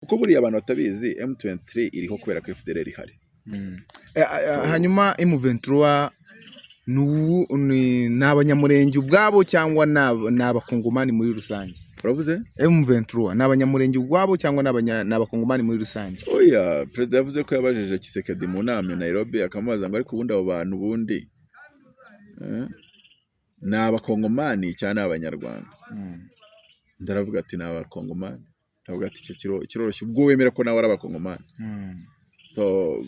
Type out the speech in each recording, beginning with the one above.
Kuko buriya abantu batabizi, M23 iriho kubera ko FDLR ihari. Hanyuma M23 ni Abanyamurenge ubwabo cyangwa ni Abakongomani muri rusange? Uravuze? M23 ni Abanyamurenge ubwabo cyangwa ni Abakongomani muri rusange? Oya, perezida yavuze ko yabajije Tshisekedi mu nama i Nairobi, akamubaza ngo: "Ariko ubundi abo bantu ubundi ni Abakongomani cyangwa ni Abanyarwanda?" Ndaravuga ati: "Ni Abakongomani." Ndavuga ati: "Icyo kiroroshye, ubwo wemera ko nawe ari Abakongomani." So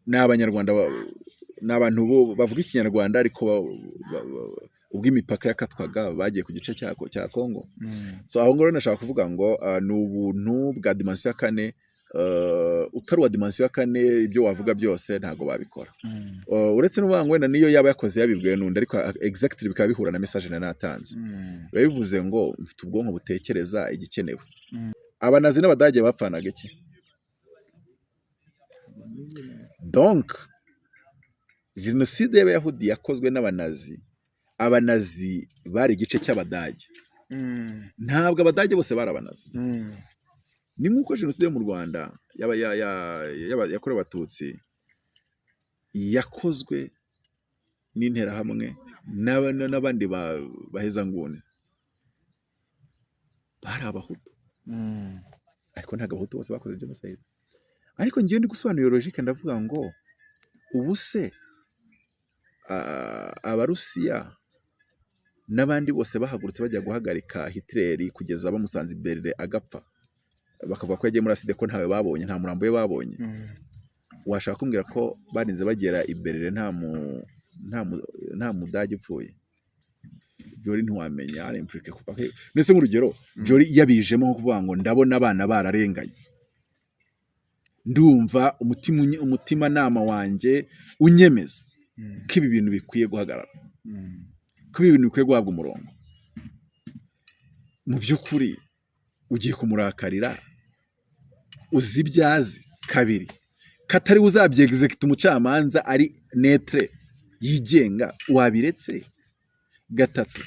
ni Abanyarwanda, ni abantu bo bavuga Ikinyarwanda, ariko ubwo imipaka yakatwaga bagiye ku gice cya Kongo. So aho ngaho nashaka kuvuga ngo ni ubuntu bwa dimension ya kane. Utari uwa dimension ya kane, ibyo wavuga byose ntabwo babikora. Uretse n'uvuga ngo wenda niyo yaba yakoze yabibwiwe n'undi, ariko exactly bikaba bihura na message nari natanze, biba bivuze ngo mfite ubwonko butekereza igikenewe. Abanazi n'Abadage bapfanaga iki? Donc jenoside y'Abayahudi yakozwe n'Abanazi. Abanazi bari igice cy'Abadage. Ntabwo Abadage bose bari Abanazi. Ni nk'uko jenoside yo mu Rwanda yakorewe Abatutsi yakozwe n'Interahamwe n'abandi bahezanguni bari Abahutu, ariko ntabwo Abahutu bose bakoze jenoside. Ariko ngewe ndi gusobanura iyo logique, ndavuga ngo ubu se Abarusiya n'abandi bose bahagurutse bajya guhagarika Hitler kugeza bamusanze i Berlin agapfa, bakavuga ko yagiye muri acide, ko ntawe babonye, nta murambo we babonye, washaka kumbwira ko barinze bagera i Berlin nta Mudage upfuye? Jolly ntiwamenya ari impliqué kuva he? Ndetse nk'urugero, Jolly yabijemo nko kuvuga ngo ndabona abana bararenganye, ndumva umutimanama wanjye unyemeza ko ibi bintu bikwiye guhagarara, ko ibi bintu bikwiye guhabwa umurongo. Mu by'ukuri ugiye kumurakarira uzi ibyo azi kabiri katari uzabyexécuta, umucamanza ari neutre yigenga, wabiretse? Gatatu,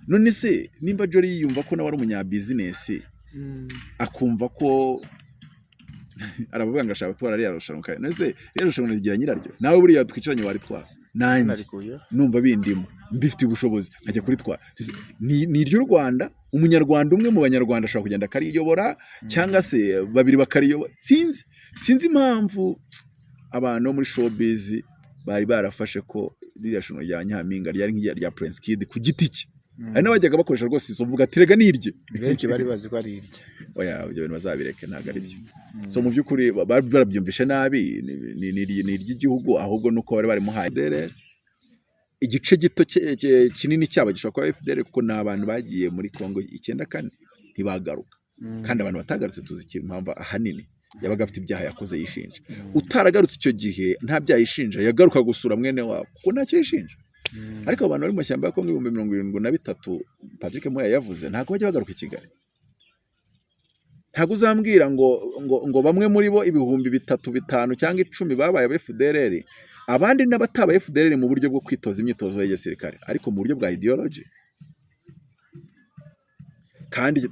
none se nimba Jolly yiyumva ko nawe ari umunyabizinesi, akumva ko aravuga ngo ashaka gutwara ririya rushanwa, kandi none se ririya rushanwa rigira nyiraryo? Nawe buriya twicaranye waritwara, nanjye Narikuyeho. numva bindimo, mbifitiye ubushobozi, nkajya kuritwara. Ni iry'u Rwanda. Umunyarwanda umwe mu Banyarwanda ashobora kugenda akariyobora, cyangwa se babiri bakariyobora. Sinzi impamvu abantu bo muri showbiz bari barafashe ko ririya rushanwa rya Nyampinga ryari nk'irya rya Prince Kid ku giti cye. Hari n'abajyaga bakoresha rwose izo mvuga ati: "Rega nirye." Benshi bari bazi ko ari irye. Oya, ibyo bintu bazabireke, ntabwo ari byo. So mu by'ukuri bari barabyumvishe nabi. Ni iry'igihugu, ahubwo nuko bari barimuhaye FDLR. Igice gito kinini cyabo gishobora kuba FDLR, kuko ni abantu bagiye muri Congo 94 ntibagaruka. Kandi abantu batagarutse tuzi impamvu, ahanini yabaga afite ibyaha yakoze yishinja. Utaragarutse icyo gihe nta byaha yishinja, yagaruka gusura mwene wabo kuko ntacyo yishinja. Ariko abantu bari mu mashyamba ya Kongo 73,000 Patrick Muyaya yavuze, ntabwo bajya bagaruka i Kigali. Ntabwo uzambwira ngo bamwe muri bo 3000, 5 cyangwa 10 babaye aba FDLR, abandi n'abatabaye FDLR mu buryo bwo kwitoza imyitozo ya gisirikare, ariko mu buryo bwa ideology. Kandi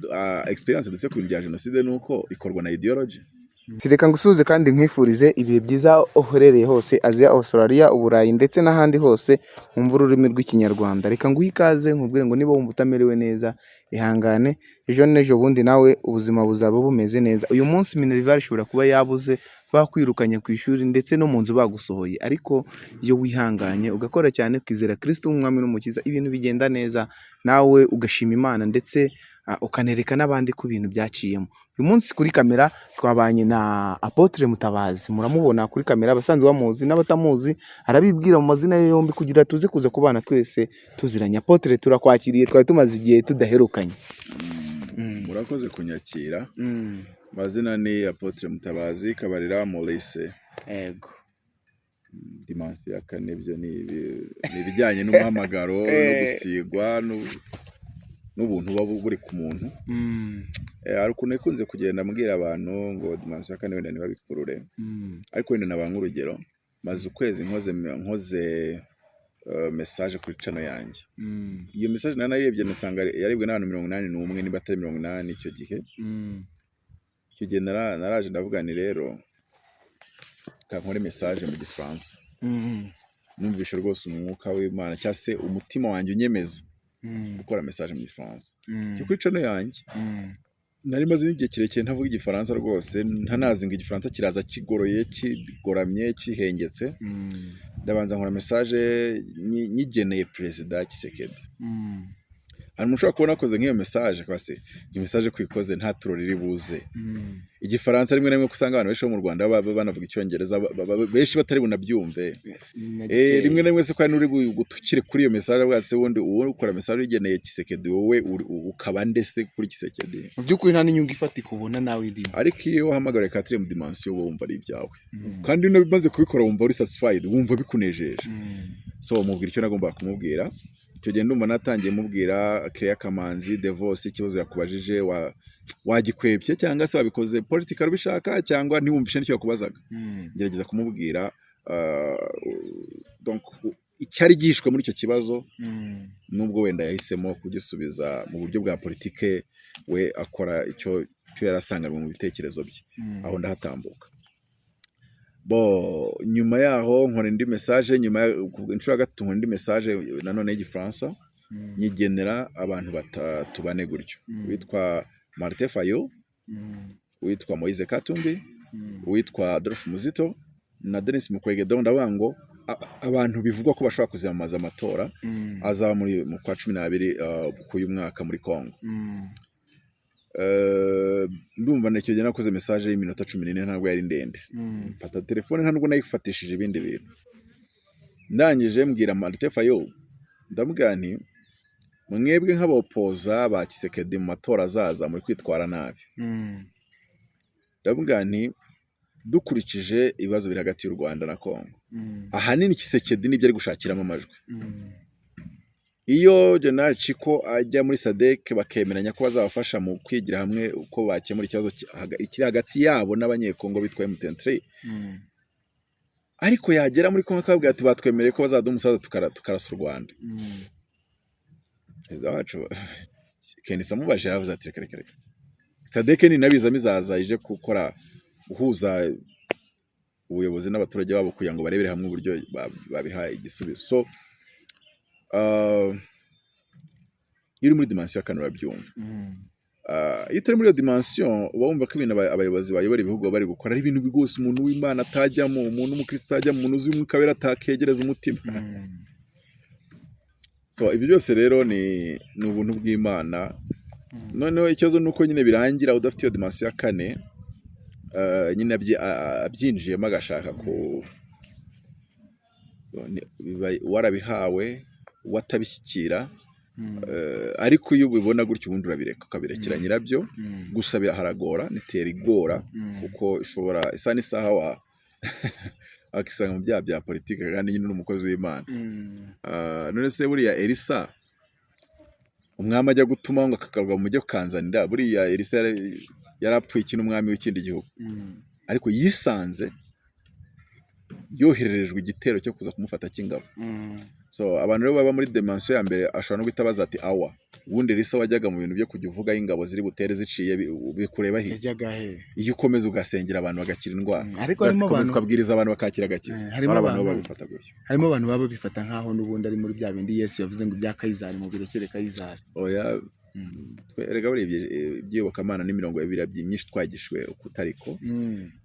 experience dufite ku bintu bya jenoside ni uko ikorwa na ideology. Reka ngusuhuze kandi nkwifurize ibihe byiza aho uherereye hose, Aziya, Australia, Uburayi ndetse n'ahandi hose wumva ururimi rw'Ikinyarwanda. Reka nguhe ikaze, nkubwire ngo niba wumva utamerewe neza, ihangane, ejo n'ejo bundi nawe ubuzima buzaba bumeze neza. Uyu munsi minerval ishobora kuba yabuze, bakwirukanye ku ishuri ndetse no mu nzu bagusohoye, ariko iyo wihanganye ugakora cyane, ukizera Kristo nk'umwami n'umukiza, ibintu bigenda neza, nawe ugashima Imana ndetse ukanereka n'abandi ko ibintu byaciyemo. Uyu munsi kuri kamera twabanye na Apotre Mutabazi, muramubona kuri kamera, abasanzwe bamuzi n'abatamuzi arabibwira mu mazina ye yombi kugira tuze kuza kubana twese tuziranye. Apotre, turakwakiriye, twari tumaze igihe tudaherukanye. Murakoze kunyakira. Amazina ni Apotre Mutabazi Kabarira Maurice. Ego. Dimension ya kane byo ni ibijyanye n'umuhamagaro no gusigwa n'ubuntu buba buri ku muntu. Hari ukuntu ikunze kugenda mbwira abantu ngo dimension ya kane wenda ntibabikurure, ariko wenda nabanga nk'urugero: maze ukwezi nkoze message kuri channel yanjye. Iyo message nari narebye, nasanga yarebwe n'abantu 81, niba atari 80 icyo gihe. Icyo gihe naraje ndavuga nti: "Rero reka nkore message mu Gifaransa." Numvishe rwose umwuka w'Imana cyangwa se umutima wanjye unyemeza gukora message mu Gifaransa cyo kuri channel yanjye. Nari maze n'igihe kirekire ntavuga Igifaransa rwose, ntanazi ngo Igifaransa kiraza kigoroye, kigoramye, kihengetse. Ndabanza nkora message nyigeneye Perezida Tshisekedi. Hari umuntu ushobora kubona akoze nk'iyo message akaba se iyo message ko ikoze nta turo riri buze. Igifaransa rimwe na rimwe ko usanga abantu benshi bo mu Rwanda baba banavuga Icyongereza, benshi batari bunabyumve. Rimwe na rimwe se ko hari n'uri gutukire kuri iyo message avuga ati: "Se wundi uwo ukora message uyigeneye Tshisekedi, wowe ukaba nde se kuri Tshisekedi?" Mu by'ukuri nta n'inyungu ifatika ubona nawe irimo. Ariko iyo wahamagariye quatrième dimension, uba wumva ari ibyawe, kandi iyo umaze kubikora wumva uri satisfied, wumva bikunejeje. So mubwira icyo nagombaga kumubwira. Icyo gihe ndumva natangiye mubwira Claire Kamanzi Devos, ikibazo yakubajije wagikwepye cyangwa se wabikoze political ubishaka cyangwa ntiwumvishe n'icyo yakubazaga. Ngerageza kumubwira donc icyari gihishwe muri icyo kibazo, nubwo wenda yahisemo kugisubiza mu buryo bwa politike, we akora icyo yari asanganywe mu bitekerezo bye. Aho ndahatambuka. Bo nyuma yaho nkora indi message, nyuma ku inshuro ya gatatu nkora indi message nanone y'Igifaransa, nyigenera abantu batatu, bane gutyo: witwa Martin Fayulu, witwa Moise Katumbi, witwa Adolphe Muzito na Denis Mukwege. Donc ndavuga ngo abantu bivugwa ko bashobora kuziyamamaza amatora azaba mu kwa 12 k'uyu mwaka muri Congo. Ndumva icyo gihe nakoze message y'iminota 14, ntabwo yari ndende. Mfata telefone, nta nubwo nayifatishije ibindi bintu. Ndangije mbwira Martin Fayulu, ndamubwira nti: "Mwebwe nk'abopoza ba Tshisekedi mu matora azaza muri kwitwara nabi." Ndamubwira nti: "Dukurikije ibibazo biri hagati y'u Rwanda na Congo, ahanini Tshisekedi nibyo ari gushakiramo amajwi. Iyo General Chiko ajya muri SADC bakemeranya ko bazabafasha mu kwigira hamwe uko bakemura ikibazo kiri hagati yabo n'Abanyekongo bitwa M23, ariko yagera muri Congo akababwira ati batwemereye ko bazaduha umusaza tukarasa u Rwanda." Perezida wacu Kenisi amubajije yaravuze ati: "Reka, reka, reka, SADC ninabizamo izaza ije gukora guhuza ubuyobozi n'abaturage babo kugira ngo barebere hamwe uburyo babiha igisubizo." So iyo uri muri dimension ya kane urabyumva. Iyo utari muri iyo dimension uba wumva ko ibintu abayobozi bayobora ibihugu baba bari gukora ari ibintu rwose umuntu w'Imana atajyamo, umuntu w'umukristo atajyamo, umuntu uzi Umwuka Wera atakegereza umutima. So ibyo byose rero ni ubuntu bw'Imana. Noneho ikibazo ni uko nyine birangira udafite iyo dimension ya kane, nyine abyinjiyemo agashaka ku warabihawe watabishyikira. Ariko iyo ubibona gutyo ubundi urabireka, ukabirekera nyirabyo. Gusa haragora, nitera igora, kuko ishobora isaha n'isaha wa wakisanga mu byaha bya politiki kandi nyine uri umukozi w'Imana. None se buriya Elisa, umwami ajya gutuma ngo akakavuga mujye kukanzanira, buriya Elisa yarapfuye iki n'umwami w'ikindi gihugu? Ariko yisanze yohererejwe igitero cyo kuza kumufata cy'ingabo. So abantu rero baba muri dimension ya mbere ashobora no guhita abaza ati: "Awa ubundi Elisa wajyaga mu bintu byo kujya uvuga aho ingabo ziri butere ziciye, bikureba he?" Yajyaga he? Iyo ukomeza ugasengera abantu bagakira indwara, Ariko harimo ugakomeza abantu ukabwiriza abantu bakakira agakiza, Eh, harimo hari abantu abantu- babifata gutyo. Harimo abantu baba babifata nk'aho n'ubundi ari muri bya bindi Yesu yavuze ngo ibya Kayizari mubirekere Kayizari. Oya, erega buriya iby'iyobokamana n'imirongo ya Bibiliya myinshi twagishwe ukutariko.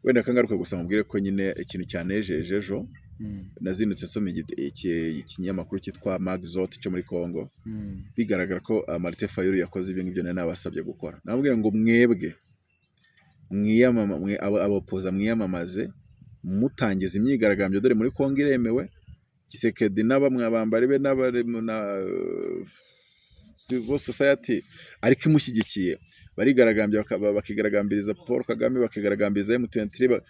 Wenda kangaruka gusa mubwire ko nyine ikintu cyanejeje ejo, nazindutse nsoma ikinyamakuru cyitwa Magzot cyo muri Congo, bigaragara ko Martin Fayulu yakoze ibyo ngibyo nari nabasabye gukora. Namubwira ngo: "Mwebwe mwe abapoza mwiyamamaze, mutangiza imyigaragambyo, dore muri Congo iremewe. Tshisekedi n'abamwe abambari be n'abari na civil society ariko imushyigikiye barigaragambya, bakigaragambiriza Paul Kagame, bakigaragambiriza M23,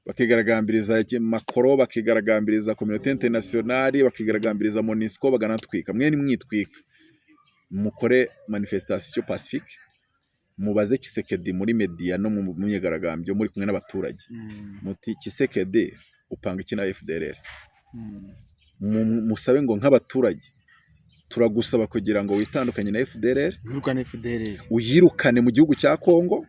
bakigaragambiriza Macron, bakigaragambiriza communauté internationale, bakigaragambiriza MONUSCO, bakanatwika. Mwe nimwitwika, mukore manifestation pacifique, mubaze Tshisekedi muri media no mu myigaragambyo muri kumwe n'abaturage muti: Tshisekedi, upanga iki na FDLR? Musabe ngo nk'abaturage Turagusaba kugira ngo witandukanye na FDLR, wirukane FDLR, uyirukane mu gihugu cya Kongo,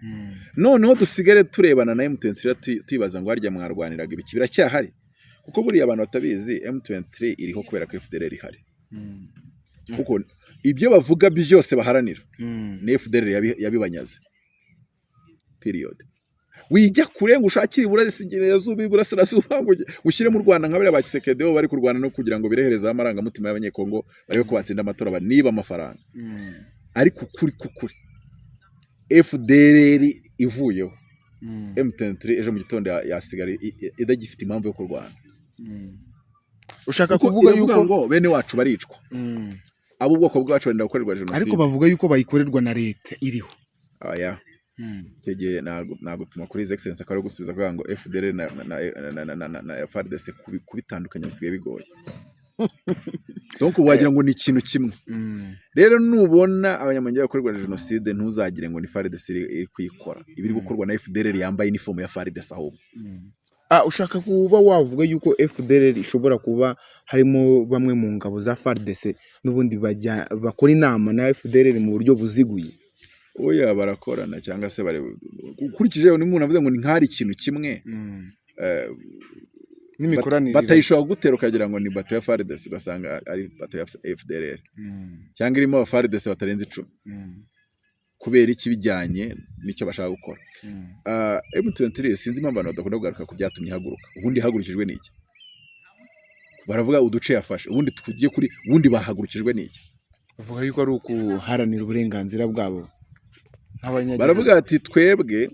noneho dusigare turebana na M23 tuyibaza ngo harya mwarwaniraga ibiki? Biracyahari, kuko buriya abantu batabizi, M23 iriho kubera ko FDLR ihari, kuko ibyo bavuga byose baharanira ni FDLR yabibanyaze, period. Wijya kure ngo ushakire iburasirazuba, iburasirazuba, ngo ushyire mu Rwanda nka bariya ba Tshisekedi bo bari kurwana no kugira ngo bireherezeho amarangamutima y'Abanyekongo, barebe ko batsinda amatora baniba amafaranga. Ariko ukuri kukuri, FDLR ivuyeho, M23 ejo mu gitondo yasigara idagifite impamvu yo kurwana. Ushaka Kuko kuvuga iravuga yuko ngo bene wacu baricwa, abo ubwoko bwacu barenda gukorerwa jenoside. Ariko bavuga yuko bayikorerwa na leta iriho. Aya, icyo gihe nagutuma kuri His Excellence akaba ari gusubiza, kuvuga ngo FDLR na FARDC kubitandukanya bisigaye bigoye, donc wagira ngo ni ikintu kimwe. Rero nubona Abanyamulenge bakorerwa jenoside, ntuzagire ngo ni FARDC iri kuyikora, ibiri gukorwa na FDLR yambaye inifomu ya FARDC ahubwo. Ah, ushaka kuba wavuga yuko FDLR ishobora kuba harimo bamwe mu ngabo za FARDC n'ubundi bajya bakora inama na FDLR mu buryo buziguye? Oya, barakorana cyangwa se bari, ukurikije ni umuntu avuze ngo ni nk'ari ikintu kimwe, n'imikoranire batayishobora kugutera ukagira ngo ni bato ya FARDC, ugasanga ari bato ya FDLR cyangwa irimo aba FARDC batarenze 10. Kubera iki? Bijyanye n'icyo bashaka gukora. M23, sinzi impamvu abantu badakunda kugaruka ku byatumye ihaguruka. Ubundi ihagurukijwe n'iki? Baravuga uduce yafashe, ubundi tugiye kuri ubundi bahagurukijwe n'iki? Bavuga yuko ari ukuharanira uburenganzira bwabo nk'abanyagihugu. Baravuga ati twebwe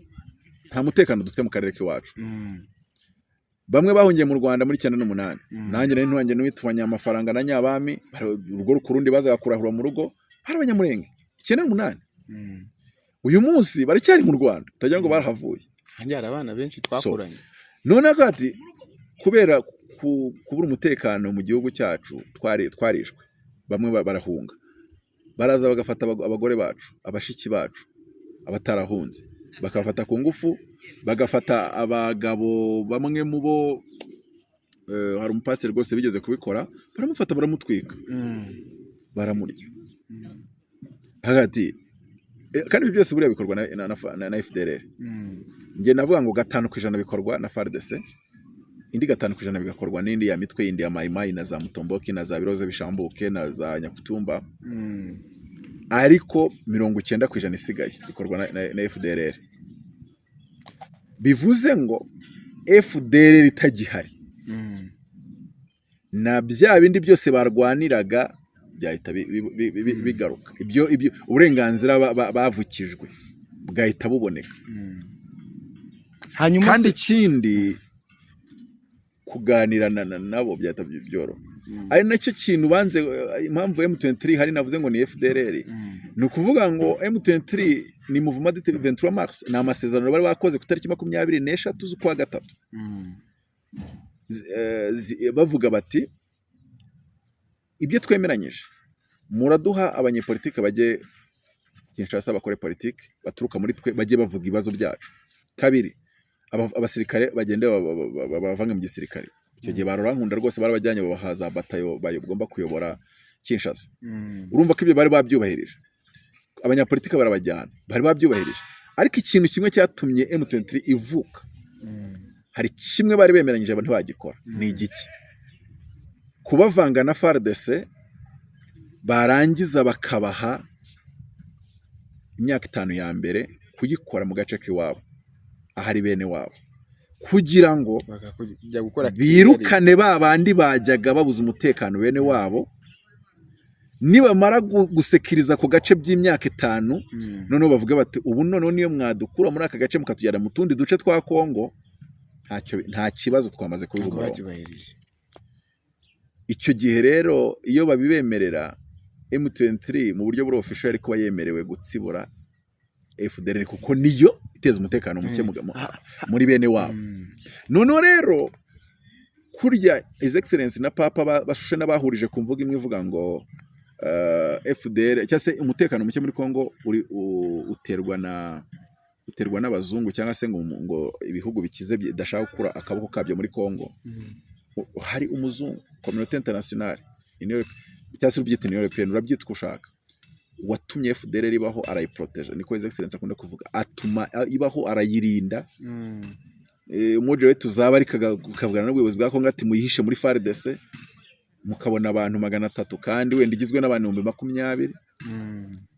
nta mutekano dufite mu karere k'iwacu. Bamwe bahungiye mu Rwanda muri 98. Nanjye nari nturange n'uwitwa Nyamafaranga na Nyabami, urugo ku rundi bazaga kurahura mu rugo, bari Abanyamurenge 98. Uyu munsi baracyari mu Rwanda, utagira ngo barahavuye. Hanjye hari abana benshi twakoranye. Noneho ati kubera kubura umutekano mu gihugu cyacu, twarishwe, bamwe barahunga, baraza bagafata abagore bacu, abashiki bacu, abatarahunze bakabafata ku ngufu, bagafata abagabo bamwe mu bo, hari umupasiteri rwose bigeze kubikora, baramufata baramutwika, baramurya hagati. Kandi ibi byose buriya bikorwa na FDLR. Njye navuga ngo 5% bikorwa na FARDC, indi 5% bigakorwa n'indi ya mitwe yindi ya Mayimayi na za Mutomboki na za Biroze Bishambuke na za Nyakutumba, ariko 90% isigaye bikorwa na FDLR. Bivuze ngo FDLR itagihari, na bya bindi byose barwaniraga byahita bigaruka. Ibyo uburenganzira bavukijwe bwahita buboneka. Hanyuma Kandi se ikindi, kuganira nabo byahita byoroha, ari nacyo kintu banze. Impamvu M23 hari navuze ngo ni FDLR, ni ukuvuga ngo M23 ni Mouvement du 23 Mars, ni amasezerano bari bakoze ku itariki 23 z'ukwa gatatu. Bavuga bati ibyo twemeranyije, muraduha abanyepolitike bajye Kinshasa bakore politiki baturuka muri twe, bajye bavuga ibibazo byacu. Kabiri, abasirikare bagende bavange mu gisirikare. Icyo gihe ba Nkunda rwose barabajyanye, babaha za batayo bagomba kuyobora Kinshasa. Urumva ko ibyo bari babyubahirije, abanyapolitike barabajyana, bari babyubahirije. Ariko ikintu kimwe cyatumye M23 ivuka, hari kimwe bari bemeranyije ntibagikora. Ni igiki? Kubavanga na FARDC, barangiza bakabaha imyaka 5 ya mbere kuyikora mu gace k'iwabo ahari bene wabo, kugira ngo bakajya gukora birukane ba bandi bajyaga babuza umutekano bene wabo. Nibamara gusekiriza ako gace by'imyaka 5, noneho bavuge bati ubu noneho niyo mwadukura muri aka gace mukatujyana mu tundi duce twa Kongo, ntacyo, nta kibazo, twamaze kubiha ntabwo umurongo. Bacyubahirije. Icyo gihe rero iyo babibemerera, M23 mu buryo buri official yari kuba yemerewe gutsibura FDLR, kuko niyo iteza umutekano muke muri bene wabo. Noneho rero kurya His Excellence na Papa bashushe n'abahurije ku mvugo imwe ivuga ngo FDL cyangwa se umutekano muke muri Congo uri uterwa n'abazungu, cyangwa se ngo ibihugu bikize bidashaka gukura akaboko kabyo muri Congo. Hari umuzungu, communauté internationale. Cyangwa se ubyita Union Européenne, urabyita uko ushaka. Watumye FDLR ibaho, arayiporoteje, niko His Excellency akunda kuvuga, atuma ibaho, arayirinda. Umoja wetu tuzaba, ariko akavugana n'ubuyobozi bwa Kongo ati muyihishe muri FARDC, mukabona abantu 300 kandi wenda igizwe n'abantu 20,000,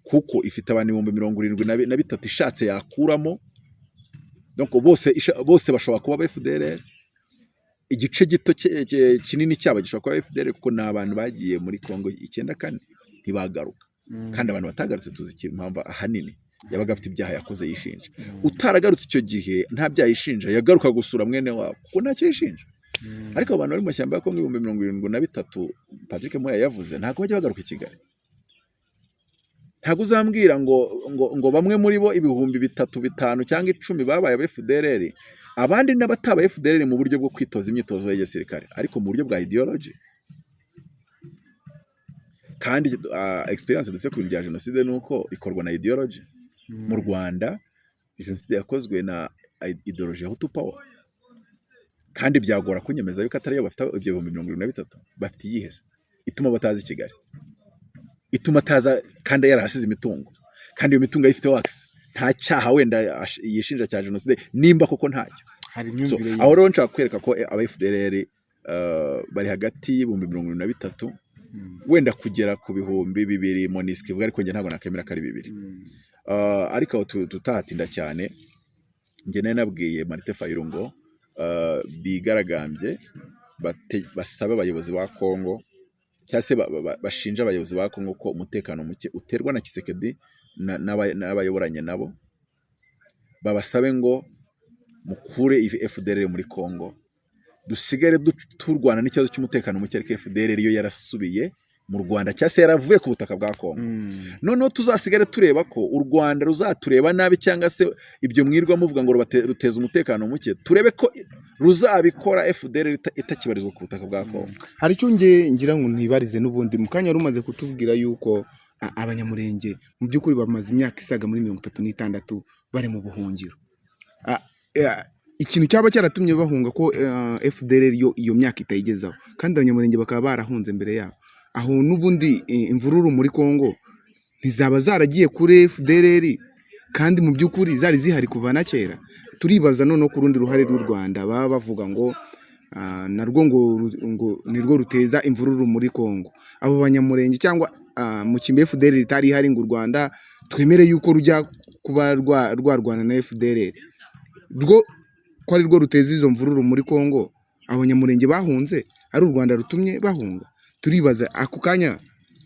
kuko ifite abantu 73,000 ishatse yakuramo. Donc bose bashobora kuba aba FDLR. Igice gito kinini cyabo gishobora kuba FDLR, kuko ni abantu bagiye muri Kongo 94 ntibagaruka. Kandi abantu batagarutse tuzi impamvu, ahanini yabaga afite ibyaha yakoze yishinja. Utaragarutse icyo gihe nta byaha yishinja, yagaruka gusura mwene wabo kuko ntacyo yishinja. Ariko abantu bari mu mashyamba ya Kongo 73,000 Patrick Muyaya yavuze, ntabwo bajya bagaruka i Kigali. Ntabwo uzambwira ngo bamwe muri bo 3,000, 5 cyangwa 10 babaye aba FDLR, abandi n'abatabaye FDLR mu buryo bwo kwitoza imyitozo ya gisirikare, ariko mu buryo bwa ideology. Kandi experience dufite ku bintu bya jenoside ni uko ikorwa na ideology. Mu Rwanda jenoside yakozwe na ideology ya Hutu Power, kandi byagora kunyemeza yuko atari yo bafite ibyo 73,000. Bafite iyihe se ituma batazi i Kigali, ituma ataza kandi yarahasize imitungo, kandi iyo mitungo ayifite wax nta cyaha wenda yishinja cya jenoside, nimba koko ntacyo? Hari So, imyumvire ye. aho rero nshaka kwereka ko aba FDLR bari hagati y'73,000 wenda kugera ku 2000 MONUSCO ivuga, ariko njye ntabwo nakemera ko ari bibiri. Ariko aho tutahatinda cyane, njye nari nabwiye Martin Fayulu ngo bigaragambye, basabe abayobozi ba Kongo, cyangwa se bashinje abayobozi ba Kongo ko umutekano muke uterwa na Tshisekedi n'abayoboranye nabo, babasabe ngo mukure FDLR muri Kongo, dusigare turwana n'ikibazo cy'umutekano muke, ariko FDLR yo yarasubiye mu Rwanda cyangwa se yaravuye ku butaka bwa Kongo. Noneho tuzasigare tureba ko u Rwanda ruzatureba nabi, cyangwa se ibyo mwirwa muvuga ngo ruteza umutekano muke, turebe ko ruzabikora FDLR itakibarizwa ku butaka bwa Kongo. Hari icyo nge ngira ngo ntibarize n'ubundi. Mu kanya wari umaze kutubwira yuko Abanyamurenge mu by'ukuri bamaze imyaka isaga muri 36 bari mu buhungiro. Ikintu cyaba cyaratumye bahunga ko FDLR yo iyo myaka itayigezaho, kandi Abanyamurenge bakaba barahunze mbere yabo, aho n'ubundi imvururu muri Kongo ntizaba zaragiye kuri FDLR kandi mu by'ukuri zari zihari kuva na kera? Turibaza noneho ku rundi ruhare rw'u Rwanda baba bavuga ngo narwo ngo nirwo ruteza imvururu muri Kongo. Abo Banyamurenge cyangwa mu cyimbo FDLR itari ihari, ngo u Rwanda twemere yuko rujya kuba rwarwana na FDLR, rwo ko ari rwo ruteza izo mvururu muri Kongo, Abanyamurenge bahunze ari u Rwanda rutumye bahunga? Turibaza ako kanya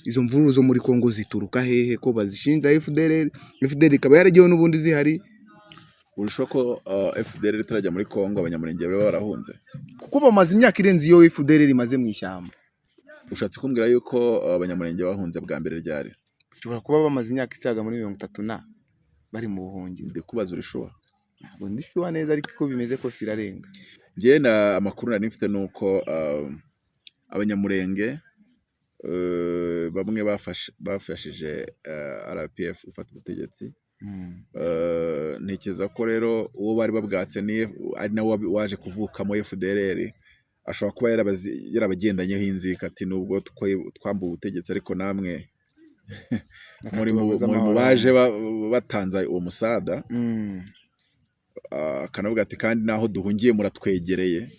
izo mvururu zo muri Kongo zituruka hehe, ko bazishinja FDLR, FDLR ikaba yaragiyeho n'ubundi zihari? Urushaho ko FDLR itarajya muri Kongo Abanyamurenge bari barahunze? Kuko bamaze imyaka irenze iyo FDLR imaze mu ishyamba. Ushatse kumbwira yuko Abanyamurenge bahunze bwa mbere ryari? Bashobora kuba bamaze imyaka isaga muri 30 na bari mu buhungiro. Ndi kubaza, uri sure? Ntabwo ndi sure neza, ariko uko bimeze kose irarenga. Njye na amakuru nari mfite ni uko Abanyamurenge bamwe bafashije RPF gufata ubutegetsi. Ntekereza ko rero uwo bari babwatse ni ari nawe waje kuvukamo FDLR, ashobora kuba yarabagendanyeho inzika, ati nubwo twambuwe ubutegetsi, ariko namwe muri mu baje batanze uwo musada. Akanavuga ati kandi naho duhungiye muratwegereye,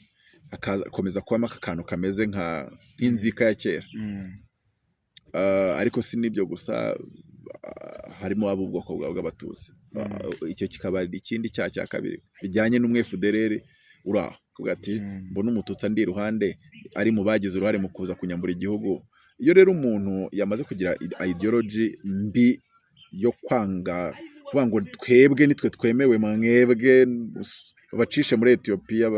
hakakomeza kubamo aka kantu kameze nk'inzika ya kera. Ariko si n'ibyo gusa, harimo ab'ubwoko bwawe bw'Abatutsi. Icyo kikaba ikindi cyaha cya kabiri bijyanye n'umwe FDLR uri aho kuvuga ati mbona Umututsi andi iruhande ari mu bagize uruhare mu kuza kunyambura igihugu. Iyo rero umuntu yamaze kugira ideology mbi yo kwanga, kuvuga ngo twebwe nitwe twemewe, mwebwe babacishe muri Etiyopiya,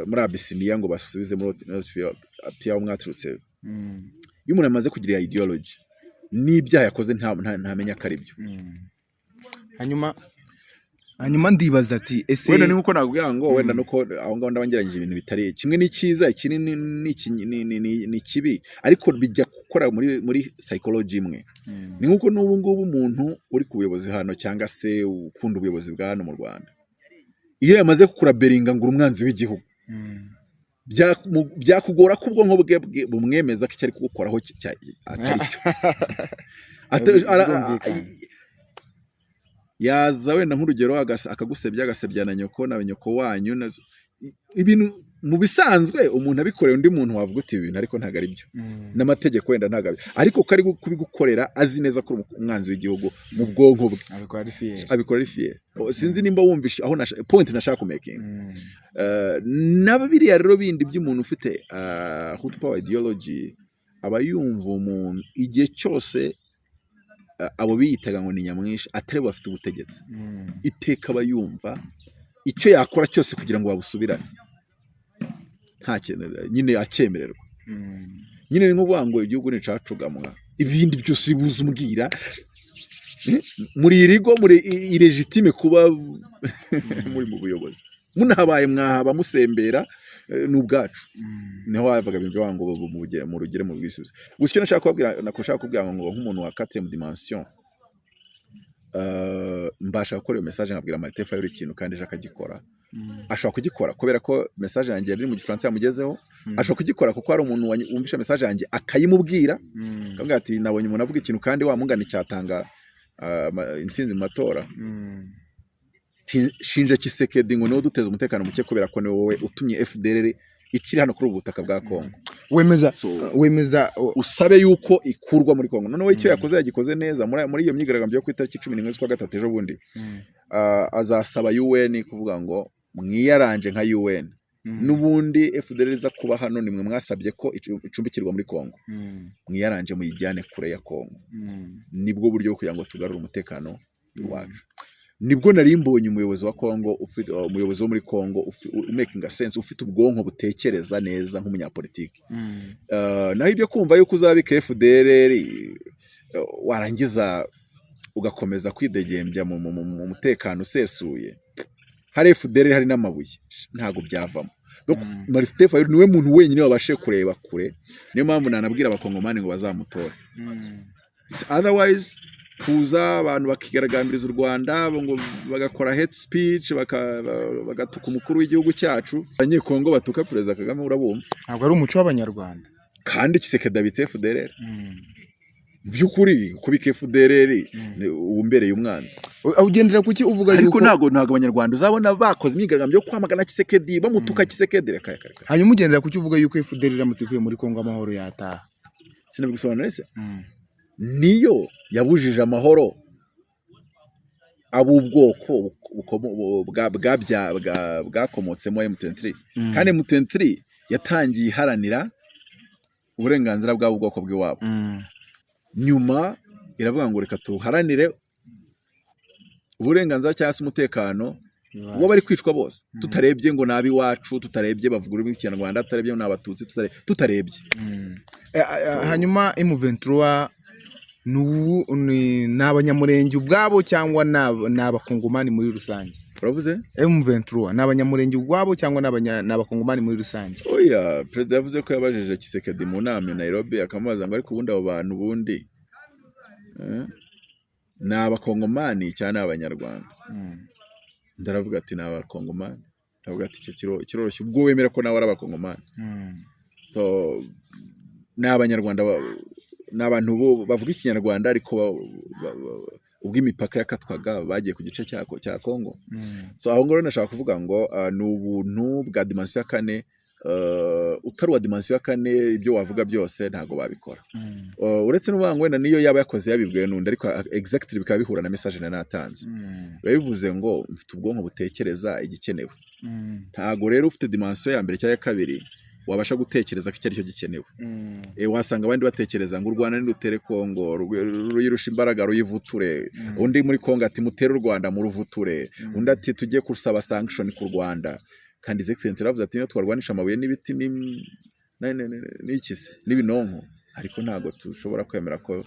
muri Abisiniya, ngo basubize muri Etiyopiya aho mwaturutse. Iyo umuntu amaze kugira iyo ideology, n'ibyaha yakoze ntamenya ko ari byo. Hanyuma ndibaza ati ese Wenda ni nkuko nakubwira ngo wenda nuko aho ngaho ndaba ngereranyije ibintu bitari kimwe, ni cyiza, ikindi ni kibi, ariko bijya gukora muri psychology imwe. Ni nkuko n'ubu ngubu umuntu uri ku buyobozi hano, cyangwa se ukunda ubuyobozi bwa hano mu Rwanda, iyo yamaze kukuraberinga ngo uri umwanzi w'igihugu. Byakugora ko ubwonko bwe bumwemeza ko icyo ari kugukoraho atari cyo. Birumvikana. Yaza wenda nk'urugero akagusebya, agasebya na nyoko na nyoko wanyu, ibintu mu bisanzwe umuntu abikoreye undi muntu wavuga uti: "Ibi bintu ariko ntabwo ari byo n'amategeko wenda ntabwo ari", ariko ko ari kubigukorera azi neza ko uri umwanzi w'igihugu mu bwonko bwe. Abikora ari fier. Abikora ari fier. Sinzi nimba wumvishe aho point nashaka kumakinga. Na biriya rero bindi by'umuntu ufite Hutu Power ideology, aba yumva umuntu igihe cyose abo biyitaga ngo ni nyamwinshi atari bo bafite ubutegetsi, iteka aba yumva icyo yakora cyose kugira ngo babusubirane, nta kintu nyine acyemererwa. Nyine ni nko kuvuga ngo igihugu ni icacugamwa, ibindi byose uri buze umbwira. Muri irigo muri illégitime kuba muri mu buyobozi, munahabaye mwahaba musembera, ni ubwacu. Niho wavaga ibintu byo ngo mu rugere mu bwisubize. Gusa icyo nashaka kubabwira, nako nshaka kubwira ngo nk'umuntu wa quatrième dimension, mbasha gukora iyo message nkabwira Martin Fayulu ikintu kandi ejo akagikora. Ashobora kugikora kubera ko message yanjye yari iri mu Gifaransa yamugezeho, ashobora kugikora kuko hari umuntu wumvishe message yanjye akayimubwira, akabwira ati: "Nabonye umuntu avuga ikintu kandi wamungana icyatanga intsinzi mu matora." Shinja Tshisekedi ngo niwe uduteza umutekano muke kubera ko ni wowe utumye FDLR ikiri hano kuri ubu butaka bwa Kongo. Wemeza So, wemeza usabe yuko ikurwa muri Kongo. Noneho icyo yakoze yagikoze neza muri iyo myigaragambyo yo ku itariki 11 z'ukwa gatatu ejo bundi. Azasaba UN kuvuga ngo mwiyaranje nka UN, n'ubundi FDLR iza kuba hano nimwe mwasabye ko icumbikirwa muri Kongo, mwiyaranje muyijyane kure ya Kongo. Nibwo buryo bwo kugira ngo tugarure umutekano iwacu. Nibwo nari mbonye umuyobozi wa Kongo ufite, umuyobozi wo muri Kongo umakinga sense, ufite ubwonko butekereza neza nk'umunyapolitiki. Naho ibyo kumva yuko uzabika FDLR, warangiza ugakomeza kwidegembya mu mutekano usesuye, hari FDLR hari n'amabuye, ntabwo byavamo. Donc, Martin Fayulu niwe muntu wenyine wabashije kureba kure. Niyo mpamvu nanabwira Abakongomani ngo bazamutore. Otherwise kuza abantu bakigaragambiriza u Rwanda ngo bagakora hate speech, bagatuka umukuru w'igihugu cyacu, Abanyekongo batuka Perezida Kagame, urabumva? Ntabwo ari umuco w'Abanyarwanda. Kandi Tshisekedi abitse FDLR. Mu by'ukuri kubika FDLR wumbereye umwanzi. Ugendera kuki uvuga Ariko yuko ntabwo Abanyarwanda uzabona bakoze imyigaragambyo yo kwamagana Tshisekedi, bamutuka Tshisekedi. Reka reka reka. Hanyuma ugendera kuki uvuga yuko FDLR iramutse ivuye muri Kongo amahoro yataha? Sinabigusobanura se? Niyo yabujije amahoro ab'ubwoko bwakomotsemo M23, kandi M23 yatangiye iharanira uburenganzira bw'abo bwoko bw'iwabo, nyuma iravuga ngo reka tuharanire uburenganzira cyangwa se umutekano w'abari kwicwa bose, tutarebye ngo ni ab'iwacu, tutarebye bavuga ururimi rw'Ikinyarwanda, tutarebye ngo ni Abatutsi, tutarebye. Hanyuma M23 ni Abanyamurenge ubwabo cyangwa ni Abakongomani muri rusange? Uravuze? M23 ni Abanyamurenge ubwabo cyangwa ni Abakongomani muri rusange? Oya, perezida yavuze ko yabajije Tshisekedi mu nama i Nairobi, akamubaza ngo: "Ariko ubundi abo bantu ubundi ni Abakongomani cyangwa ni Abanyarwanda?" Ndaravuga ati: "Ni Abakongomani." Ndavuga ati: "Icyo kiroroshye ubwo wemera ko nawe ari Abakongomani." So ni Abanyarwanda, ni abantu bo bavuga Ikinyarwanda, ariko ubwo imipaka yakatwaga bagiye ku gice cya Kongo. So aho ngaho nashaka kuvuga ngo ni ubuntu bwa dimension ya kane. Utari uwa dimension ya kane, ibyo wavuga byose ntabwo babikora. Uretse n'uvuga ngo wenda niyo yaba yakoze yabibwiwe n'undi, ariko exactly bikaba bihura na message nari natanze, biba bivuze ngo mfite ubwonko butekereza igikenewe. Ntabwo rero ufite dimension ya mbere cyangwa ya kabiri wabasha gutekereza ko icyo ari cyo gikenewe. Wasanga abandi batekereza ngo u Rwanda nirutere Kongo ruyirusha imbaraga ruyivuture, undi muri Kongo ati: "Mutere u Rwanda muruvuture", undi ati: "Tujye gusaba sanction ku Rwanda." Kandi His Excellency yaravuze ati: "Niyo twarwanisha amabuye n'ibiti n'iki se n'ibinonko, ariko ntabwo dushobora kwemera ko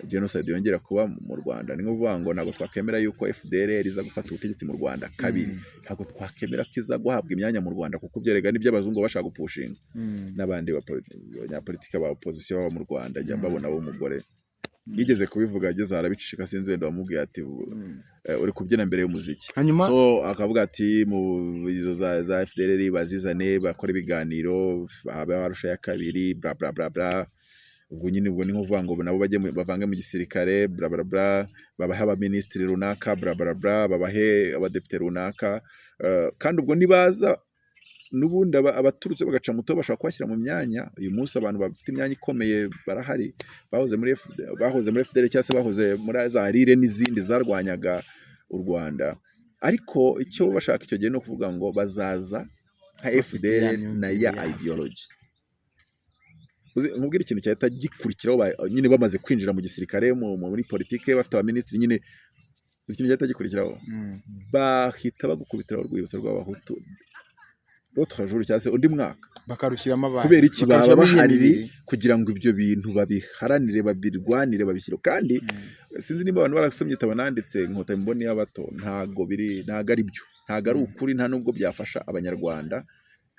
genocide yongera kuba mu Rwanda." Ni nko kuvuga ngo ntabwo twakemera yuko FDLR iza gufata ubutegetsi mu Rwanda kabiri, ntabwo twakemera ko iza guhabwa imyanya mu Rwanda, kuko byerega n'ibyo abazungu bashaka gupushinga n'abandi banyapolitike ba opposition baba mu Rwanda, njya mbabona b'umugore. Yigeze kubivuga ageze aho arabiceceka, sinzi wenda wamubwiye ati "Uri kubyina mbere y'umuziki." Hanyuma So akavuga ati mu izo za FDLR bazizane, bakora ibiganiro, habe Arusha ya kabiri, bla bla bla bla. Ubwo nyine ubwo ni nko kuvuga ngo nabo bajye bavange mu gisirikare, bla bla bla, babahe abaminisitiri runaka, bla bla bla, babahe abadepite runaka. Kandi ubwo nibaza n'ubundi abaturutse bagaca muto bashobora kubashyira mu myanya. Uyu munsi abantu bafite imyanya ikomeye barahari bahoze muri FDL cyangwa se bahoze muri za RIRE n'izindi zarwanyaga u Rwanda. Ariko icyo bashaka icyo gihe ni ukuvuga ngo bazaza nka Bafite FDL ya na myumvire ya yabo. ideology. Nkubwire ikintu cyahita gikurikiraho, nyine bamaze kwinjira mu gisirikare, muri politike, bafite abaminisitiri nyine, uzi ikintu cyahita gikurikiraho? Bahita bagukubitiraho urwibutso rw'Abahutu l'autre jour cyangwa se undi mwaka. Bakarushyiramo abantu. Kubera iki? Baba Bakarushyiramo bahari imibiri. kugira ngo ibyo bintu babiharanire, babirwanire, babishyire. Kandi sinzi niba abantu barasomye igitabo nanditse, Inkotanyi Mboni y'Abato. Ntago biri, ntago ari byo, ntago ari ukuri, nta nubwo byafasha Abanyarwanda,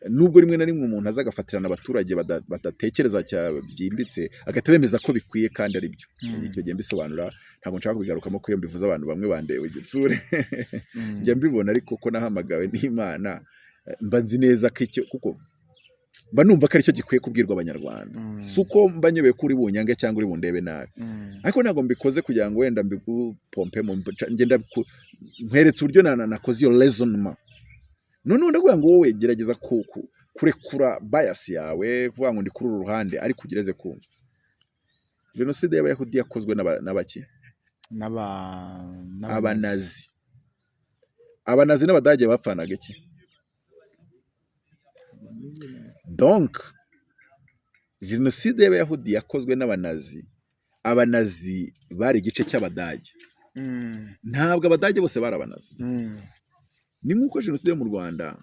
nubwo rimwe na rimwe umuntu aza agafatirana abaturage badatekereza byimbitse, agahita bemeza ko bikwiye kandi ari byo. Icyo gihe mbisobanura, ntabwo nshaka kubigarukamo, ko iyo mbivuze abantu bamwe bandeba igitsure. Njya mbibona, ariko ko nahamagawe n'Imana, mba nzi neza ko icyo, kuko mba numva ko aricyo gikwiye kubwirwa Abanyarwanda. Si uko mba nyobeye ko uri bunyange cyangwa uri bundebe nabi, ariko ntabwo mbikoze kugira ngo wenda mbigupompe mu ngenda nkweretse uburyo nakoze iyo raisonnement. Noneho ndavuga ngo wowe gerageza kurekura bias yawe, kuvuga ngo ndi kuri uru ruhande, ariko ugereze kumva jenoside y'Abayahudi yakozwe n'abaki? Abanazi. Abanazi n'Abadage bapfanaga iki? Donc jenoside y'Abayahudi yakozwe n'Abanazi. Abanazi bari igice cy'Abadage. Ntabwo Abadage bose bari Abanazi. Ni nk'uko jenoside yo mu Rwanda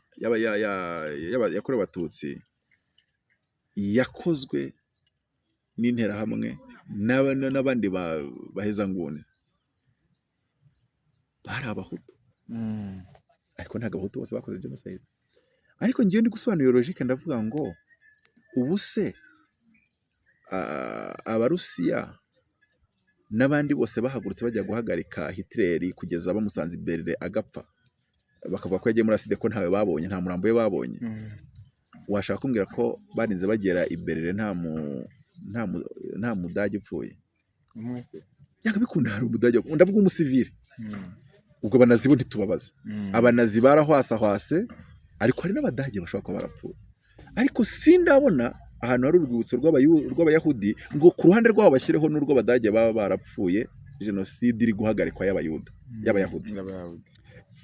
yakorewe Abatutsi yakozwe n'Interahamwe n'abandi bahezanguni bari Abahutu, ariko ntabwo Abahutu bose bakoze jenoside. Ariko ngewe ndi gusobanura iyo logique, ndavuga ngo ubu se Abarusiya n'abandi bose bahagurutse bajya guhagarika Hitler kugeza bamusanze i Berlin agapfa, bakavuga ko yagiye muri acide, ko ntawe babonye, nta murambo we babonye, washaka kumbwira ko barinze bagera i Berlin nta Mudage upfuye? Umwe se? Yanga bikunda hari Umudage, ndavuga umusivile. Ubwo Abanazi bo ntitubabaza. Abanazi barahwasahwase, ariko hari n'Abadage bashobora kuba barapfuye. Ariko sindabona ahantu hari urwibutso rw'Abayahudi ngo ku ruhande rwabo bashyireho n'urw'Abadage baba barapfuye jenoside iri guhagarikwa y'Abayuda, y'Abayahudi. Y'Abayahudi.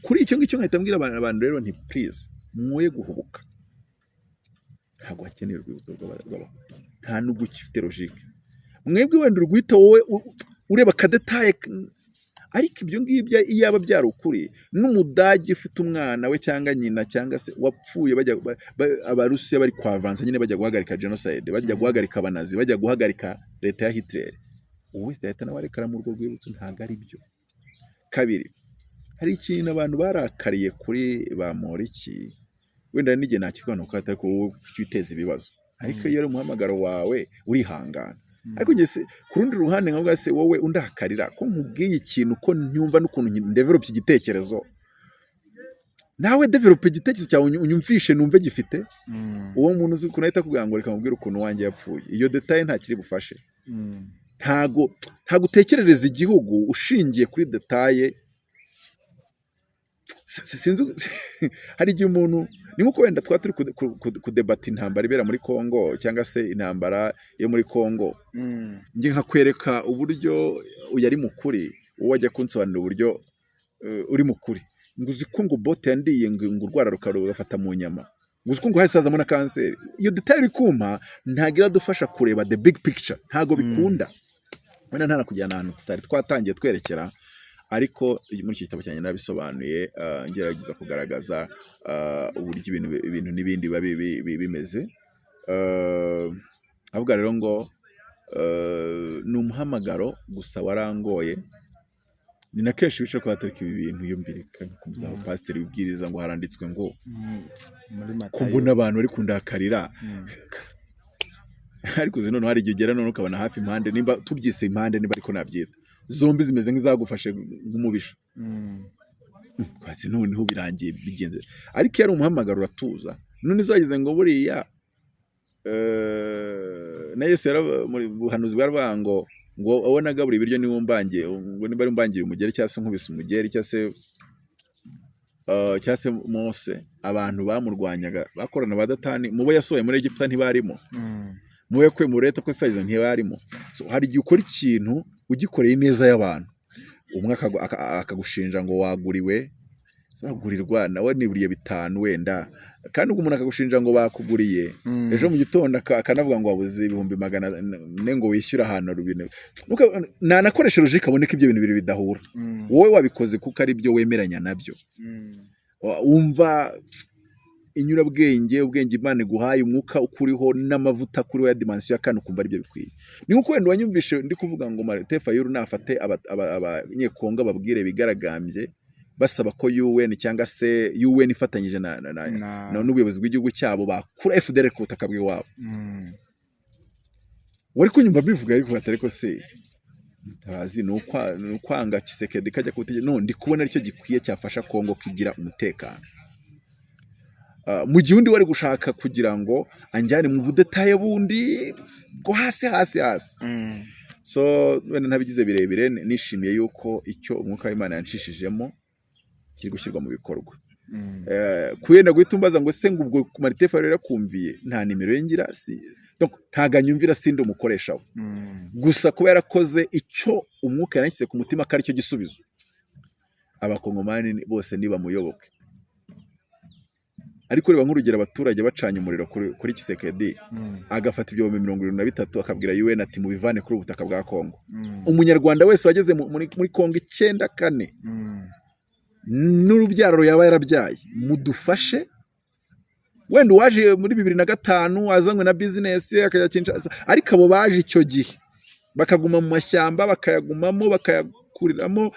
Kuri icyo ngicyo nkahita mbwira abantu rero nti please, mwoye guhubuka. Ntabwo hakeneye urwibutso rw'Abahutu, nta nubwo ukifite logique. Mwebwe wenda urwita wowe ureba akadétail, ariko ibyo ngibyo iyaba byari ukuri, n'Umudage ufite umwana we cyangwa nyina cyangwa se wapfuye bajya Abarusiya bari kwavansa nyine bajya guhagarika genocide, bajya guhagarika Abanazi, bajya guhagarika leta ya Hitler, uwo wese yahita nawe arekara muri urwo rwibutso. Ntabwo ari byo. Kabiri, hari ikintu abantu barakariye kuri Bamporiki, wenda n'igihe nakivuga nuko atari ko wowe witeza ibibazo, ariko iyo ari umuhamagaro wawe urihangana. Ariko njye ku rundi ruhande nkavuga se wowe undakarira ko nkubwiye ikintu, ko nyumva n'ukuntu ndevelope igitekerezo, nawe develope igitekerezo cyawe, unyumvishe numve gifite. Uwo muntu uzi ukuntu ahita akubwira ngo reka mubwire ukuntu wanjye yapfuye, iyo détail ntakiri bufashe. Ntago utekerereza igihugu ushingiye kuri détail. Sinzi, hari igihe umuntu, ni nkuko wenda twaba turi kudebata intambara ibera muri Congo cyangwa se intambara yo muri Congo, njye nkakwereka uburyo uyu ari mukuri, wowe wajya kunsobanurira uburyo uri mukuri, ngo uzi ko ngo bote yandiye, ngo urwara rugafata mu nyama, ngo uzi ko ngo hahise hazamo na kanseri. Iyo détail uri kumpa ntabwo iradufasha kureba the big picture, ntabwo bikunda. Wenda ntanakujyana ahantu tutari twatangiye twerekera, ariko muri iki gitabo cyanjye narabisobanuye, ngerageza kugaragaza uburyo ibintu n'ibindi biba bimeze. Avuga rero ngo ni umuhamagaro gusa warangoye. Ni na kenshi wicara ko hatarika ibi bintu, iyo mbireka nkakomeza aho pasiteri wibwiriza ngo haranditswe ngo Muri ko Matayo. mbona abantu bari kundakarira. Ariko uzi, noneho hari igihe ugera none ukabona hafi impande, nimba tubyise impande, niba ariko nabyita, zombi zimeze nk'izagufashe nk'umubisha. Kwatsi noneho birangiye bigenze. Ariko iyo ari umuhamagaro uratuza. None zagize ngo buriya na Yesu muri buhanuzi bwaravuga ngo abo nagaburiye ibiryo niwe umbangiye, ngo niba ari umbangiye umugeri cyangwa se nkubise umugeri cyangwa se Mose, abantu bamurwanyaga bakorana ba Datani, mu bo yasohoye muri Egiputa ntibarimo, mu bo yakuye mu buretwa ko sayizo ntibarimo. So, hari igihe ukora ikintu ugikoreye ineza y'abantu, umwe akagushinja ngo waguriwe. Wagurirwa nawe niburiye 5 wenda, kandi ubwo umuntu akagushinja ngo bakuguriye, ejo mu gitondo akanavuga ngo wabuze 400,000 ngo wishyure ahantu rubine. Nanakoresha logique abone ko ibyo bintu bibiri bidahura. Wowe wabikoze kuko ari byo wemeranya nabyo, wumva inyurabwenge, ubwenge Imana iguhaye, umwuka ukuriho n'amavuta akuriho ya dimension ya kane, ukumva aribyo bikwiye. Ni nkuko wenda wanyumvishe ndi kuvuga ngo Martin Fayulu nafate abanyekongo ababwire bigaragambye basaba ko UN cyangwa se UN ifatanyije n'ubuyobozi bw'igihugu cyabo bakura FDLR ku butaka bw'iwabo. Wari kunyumva mbivuga ariko atari ko se Mutabazi ni ukwanga Tshisekedi kajya ku butegetsi. No ndi kubona aricyo gikwiye cyafasha Kongo kugira umutekano. Mu gihe undi wari gushaka kugira ngo anjyane mu budetaye bundi bwo hasi hasi hasi. So wenda ntabigize birebire, nishimiye yuko icyo umwuka w'Imana yanshishijemo kiri gushyirwa mu bikorwa. Kuyenda guhita umbaza ngo se ngo ubwo Martin Fayulu yarakumviye, nta nimero ye ngira, si donc ntago anyumvira, sindi umukoresha we. Gusa kuba yarakoze icyo umwuka yanashyize ku mutima ko aricyo gisubizo, abakongomani bose nibamuyoboke. Ariko reba nk'urugero, abaturage bacanye umuriro kuri Tshisekedi, agafata 73,000 akabwira UN ati mubivane kuri ubu butaka bwa Kongo. Umunyarwanda wese wageze muri Kongo 94 n'urubyaro yaba yarabyaye, mudufashe. Wenda uwaje muri 2005 azanywe na business akajya Kinshasa, ariko abo baje icyo gihe bakaguma mu mashyamba, bakayagumamo, bakayakuriramo,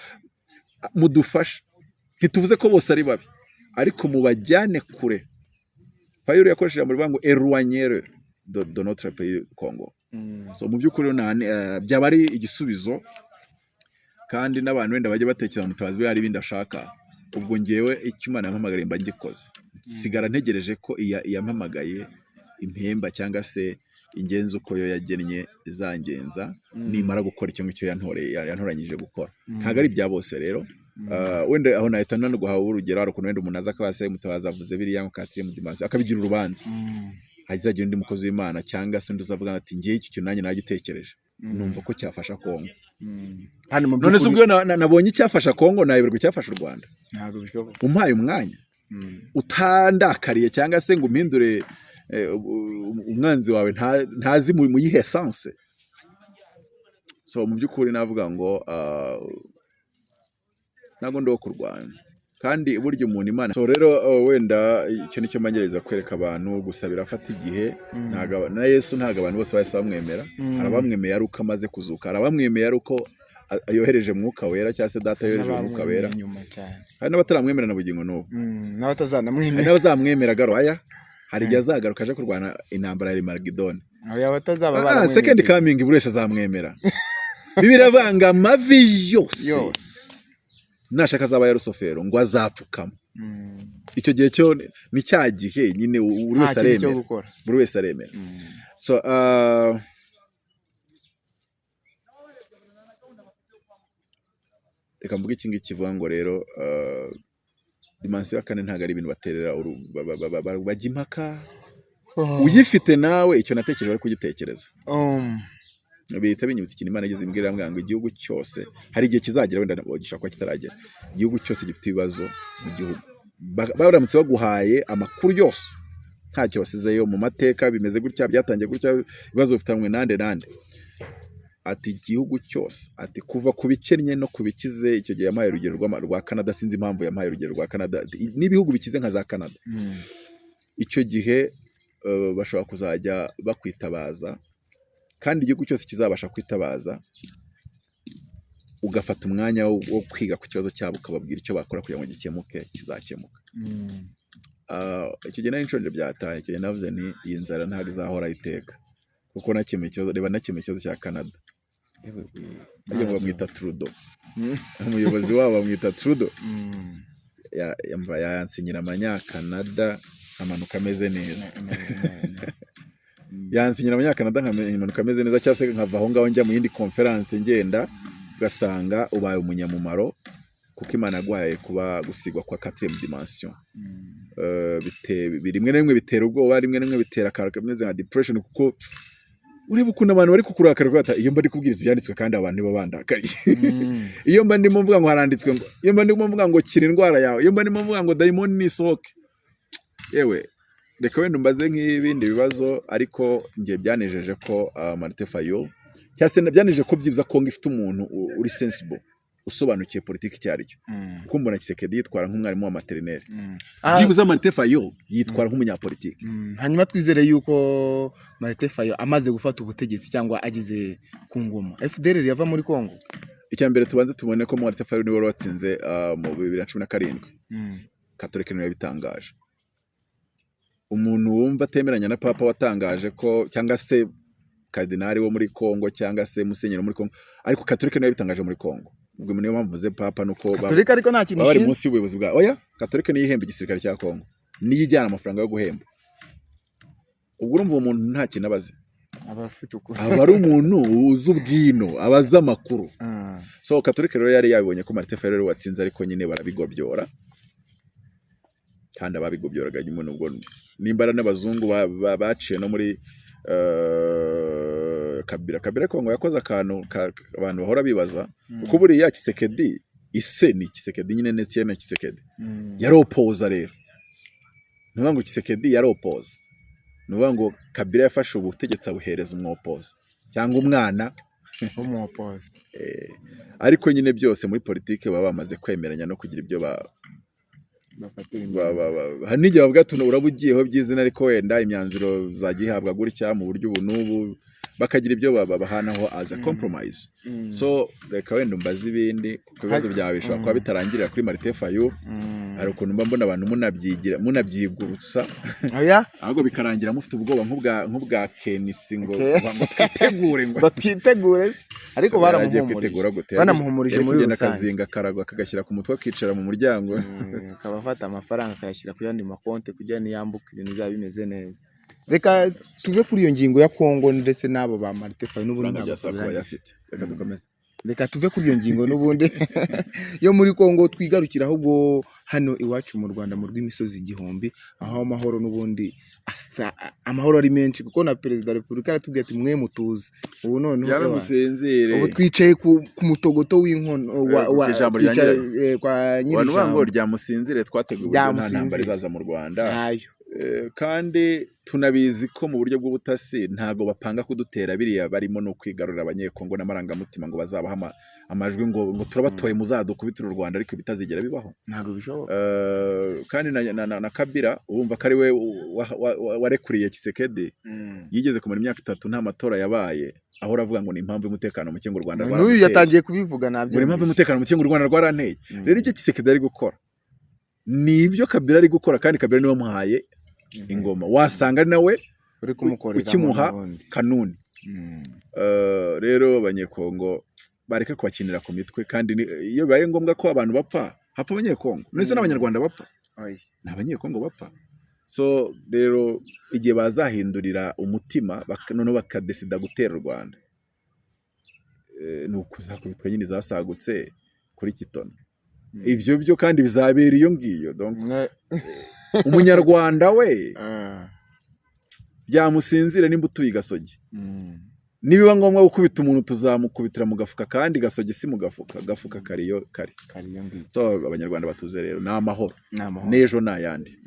mudufashe. Ntituvuze ko bose ari babi, ariko mubajyane kure. Fayulu yakoresheje ijambo rivuga ngo éloignez de notre pays Congo. So mu by'ukuri byaba ari igisubizo, kandi n'abantu wenda bajya batekereza Mutabazi we hari ibindi ashaka. Ubwo ngewe icyo Imana yampamagariye mba ngikoze, sigara ntegereje ko iyampamagaye impemba cyangwa se ingenzi uko yo yagennye izangenza nimara gukora icyo ngicyo yantoreye, yantoranyije gukora. Ntabwo ari ibya bose rero. Wenda aho nahita naguha urugero, hari ukuntu wenda umuntu aza akaba se Mutabazi avuze biriya ngo quatrième dimension, akabigira urubanza. Hazagira undi mukozi w'Imana cyangwa se undi uzavuga ati ngewe icyo kintu nanjye nagitekereje, numva ko cyafasha Kongo. Hano mu None se by'ukuri ubwo iyo nabonye icyafasha Kongo, nayoberwa icyafasha u Rwanda? Ntabwo bishoboka. Umpaye umwanya, utandakariye cyangwa se ngo umpindure umwanzi wawe ntazi mu yihe sense. So mu by'ukuri navuga ngo ntabwo ndi uwo kurwanya, kandi burya umuntu Imana. So rero wenda icyo nicyo mbangereza kwereka abantu gusa, birafata igihe. Na Yesu ntabwo abantu bose bahise bamwemera. Hari abamwemeye ari uko amaze kuzuka, hari abamwemeye ari uko yohereje Mwuka Wera cyangwa se Data yohereje Umwuka Wera. N'abamwemeye nyuma cyane. Hari n'abataramwemera na bugingo n'ubu. N'abatazanamwemera. Hari n'abazamwemera garo aya, hari igihe azagaruka aje kurwana intambara ya Armagedoni. Aho yaba atazaba Ah, second baramwemeye. coming, buri wese azamwemera. Bibiliya iravuga amavi yose yose, nashaka azaba ya Rusofero ngo azapfukama. Icyo gihe cyo ni cya gihe nyine buri Nta wese kindi cyo aremera. gukora. Buri wese aremera. So reka mvuge iki ngiki kivuga ngo rero dimension ya kane ntabwo ari ibintu baterera bajya impaka. Uyifite nawe icyo natekereje bari kugitekereza, bihita binyibutsa ikintu Imana igeze imbwira, irambwira ngo igihugu cyose hari igihe kizagera, wenda gishobora kuba kitaragera, igihugu cyose gifite ibibazo mu gihugu, baramutse baguhaye amakuru yose ntacyo basizeyo mu mateka, bimeze gutya, byatangiye gutya, ibibazo bifitanywe nande nande, ati igihugu cyose, ati kuva ku bikennye no ku bikize. Icyo gihe yampaye urugero rwa Canada, sinzi impamvu yampaye urugero rwa Canada. Ati, n'ibihugu bikize nka za Canada, icyo gihe bashobora kuzajya bakwitabaza, kandi igihugu cyose kizabasha kwitabaza ugafata umwanya wo kwiga ku kibazo cyabo, ukababwira icyo bakora kugira ngo gikemuke, kizakemuka. Icyo gihe nari nshonje byataye. Icyo gihe navuze nti iyi nzara ntabwo izahora iteka. Kuko nakemuye ikibazo, reba, nakemuye ikibazo cya Canada. Harya ngo bamwita Trudeau? Umuyobozi wabo bamwita Trudeau. Yansinyira amanyakanada nkamanuka ameze neza, yansinyira abanyakanada nkamanuka ameze neza, cyangwa se nkava aho ngaho njya mu yindi conference, ngenda ugasanga ubaye umunyamumaro, kuko Imana yaguhaye kuba gusigwa kwa quatrième dimension. Rimwe na rimwe bitera ubwoba, rimwe na rimwe bitera akantu kameze nka depression, kuko ureba ukuntu abantu bari kukurakara, bati iyo mba ndi kubwiriza ibyanditswe kandi abantu nibo bandakariye, iyo mba ndimo mvuga ngo haranditswe ngo, iyo mba ndimo mvuga ngo kira indwara yawe, iyo mba ndimo mvuga ngo dayimoni nisohoke. Yewe, reka wenda umbaze nk'ibindi bibazo, ariko njye byanejeje ko Martin Fayulu, cyangwa se byanejeje ko byibuza Kongo ifite umuntu uri sensible, usobanukiwe politiki icyo ari cyo, kuko mbona Tshisekedi yitwara nk'umwarimu wa maternelle. Byibuze Martin Fayulu yitwara nk'umunyapolitiki. Hanyuma twizere yuko Martin Fayulu amaze gufata ubutegetsi cyangwa ageze ku ngoma, FDLR yava muri Kongo. Icya mbere, tubanze tubone ko Martin Fayulu niwe wari watsinze mu 2017. Katolika niwe yabitangaje. Umuntu wumva atemeranya na Papa watangaje ko, cyangwa se kardinali wo muri Kongo, cyangwa se musenyeri wo muri Kongo, ariko Katolika niwe yabitangaje muri Kongo. Ubwo niyo mpamvu mvuze Papa, nuko Katolika ariko nta kintu baba bari ishinzwe. munsi y'ubuyobozi bwa, oya, Katolika niyo ihemba igisirikare cya Kongo, niyo ijyana amafaranga yo guhemba. Ubwo urumva uwo muntu nta kintu aba azi. Aba afite ukuri. Aba ari umuntu uzi ubwino, aba azi amakuru. So Katolika rero yari yabibonye ko Martin Fayulu watsinze, ariko nyine barabigobyora, kandi ababigobyoraga nyuma nubwo nimba ari n'abazungu baciye no muri Kabila. Kabila Kongo yakoze akantu abantu bahora bibaza, kuko buriya Tshisekedi ise ni Tshisekedi nyine, Etienne Tshisekedi yaropoza. Rero ni ukuvuga ngo Tshisekedi yaropoza, ni ukuvuga ngo Kabila yafashe ubutegetsi abuhereza umwopoza cyangwa umwana w'umuwopozi. Ariko nyine byose muri politiki baba bamaze kwemeranya no kugira ibyo bafatira ba- hari n'igihe bavuga ati uraba ugiyeho by'izina, ariko wenda imyanzuro izajya ihabwa gutya mu buryo ubu n'ubu, bakagira ibyo bahanaho as a compromise. So reka wenda umbaze ibindi, kuko ibibazo byawe bishobora kuba bitarangirira kuri Martin Fayulu. Hari ukuntu mba mbona abantu munabyigira, munabyigurutsa, Oya. ahubwo bikarangira mufite ubwoba nk'ubwa Kenisi ngo ngo twitegure ngo Batwitegure se, ariko So, yari agiye baramuhumurije. kwitegura gute? Banamuhumurije Yari muri kugenda rusange. akazinga akarago akagashyira ku mutwe, akicara mu muryango. Akaba afata amafaranga akayashyira ku yandi makonti kugira niyambuke ibintu byaba bimeze neza. Reka tuve kuri iyo ngingo ya Kongo ndetse n'abo ba Martin Fayulu n'ubundi Amafaranga ntabwo byasaba kuba tubirangiza. ayafite. Reka dukomeze. Reka tuve kuri iyo ngingo n'ubundi yo muri Kongo, twigarukire ahubwo hano iwacu mu Rwanda, mu rw'imisozi igihumbi, aho amahoro n'ubundi asa, amahoro ari menshi, kuko na Perezida wa Repubulika aratubwiye ati mwe mutuze ubu noneho Yabe ewa, musinzire. Ubu twicaye ku mutogoto w'inkono Ku ijambo rya twicaye, nyirayo. Kwa Abantu bavuga ngo nyir'ijambo. Ryamusinzire, twateguye uburyo nta Ryamusinzire. ntambara izaza mu Rwanda. Ntayo. Kandi tunabizi ko mu buryo bw'ubutasi ntago bapanga kudutera. Biriya barimo no kwigarurira Abanyekongo n'amarangamutima ngo bazabaha amajwi ngo turabatoye muzadukubitire u Rwanda, ariko bitazigera bibaho. Ntabwo bishoboka. Kandi na Kabila urumva ko ari we warekuriye Tshisekedi, yigeze kumara imyaka 3 nta matora yabaye, aho uravuga ngo ni impamvu y'umutekano muke, ngo u Rwanda N'uyu rwaramuteye. yatangiye kubivuga nabyo. Ngo ni impamvu y'umutekano muke, ngo u Rwanda rwaranteye. Rero ibyo Tshisekedi ari gukora ni ibyo Kabila ari gukora, kandi Kabila niwe wamuhaye ingoma, wasanga ari nawe uri kumukorera ukimuha n'ubundi. Kanuni. Rero Abanyekongo bareke kubakinira ku mitwe, kandi iyo bibaye ngombwa ko abantu bapfa, hapfa Abanyekongo. Ndetse n'Abanyarwanda bapfa? Oya. Ni Abanyekongo bapfa. So rero igihe bazahindurira umutima noneho bakadesida gutera u Rwanda, ni ukuzakubitwa nyine zasagutse kuri Kitona. Ibyo byo kandi bizabera iyo ngiyo. Donc Umunyarwanda we byamusinzire, nimba utuye i Gasogi, nibiba ngombwa gukubita umuntu tuzamukubitira mu gafuka, kandi Gasogi si mu gafuka, gafuka kariyo kari. Kariyo ngiyo. So Abanyarwanda batuze rero, ni amahoro. Ni amahoro. N'ejo ni ayandi.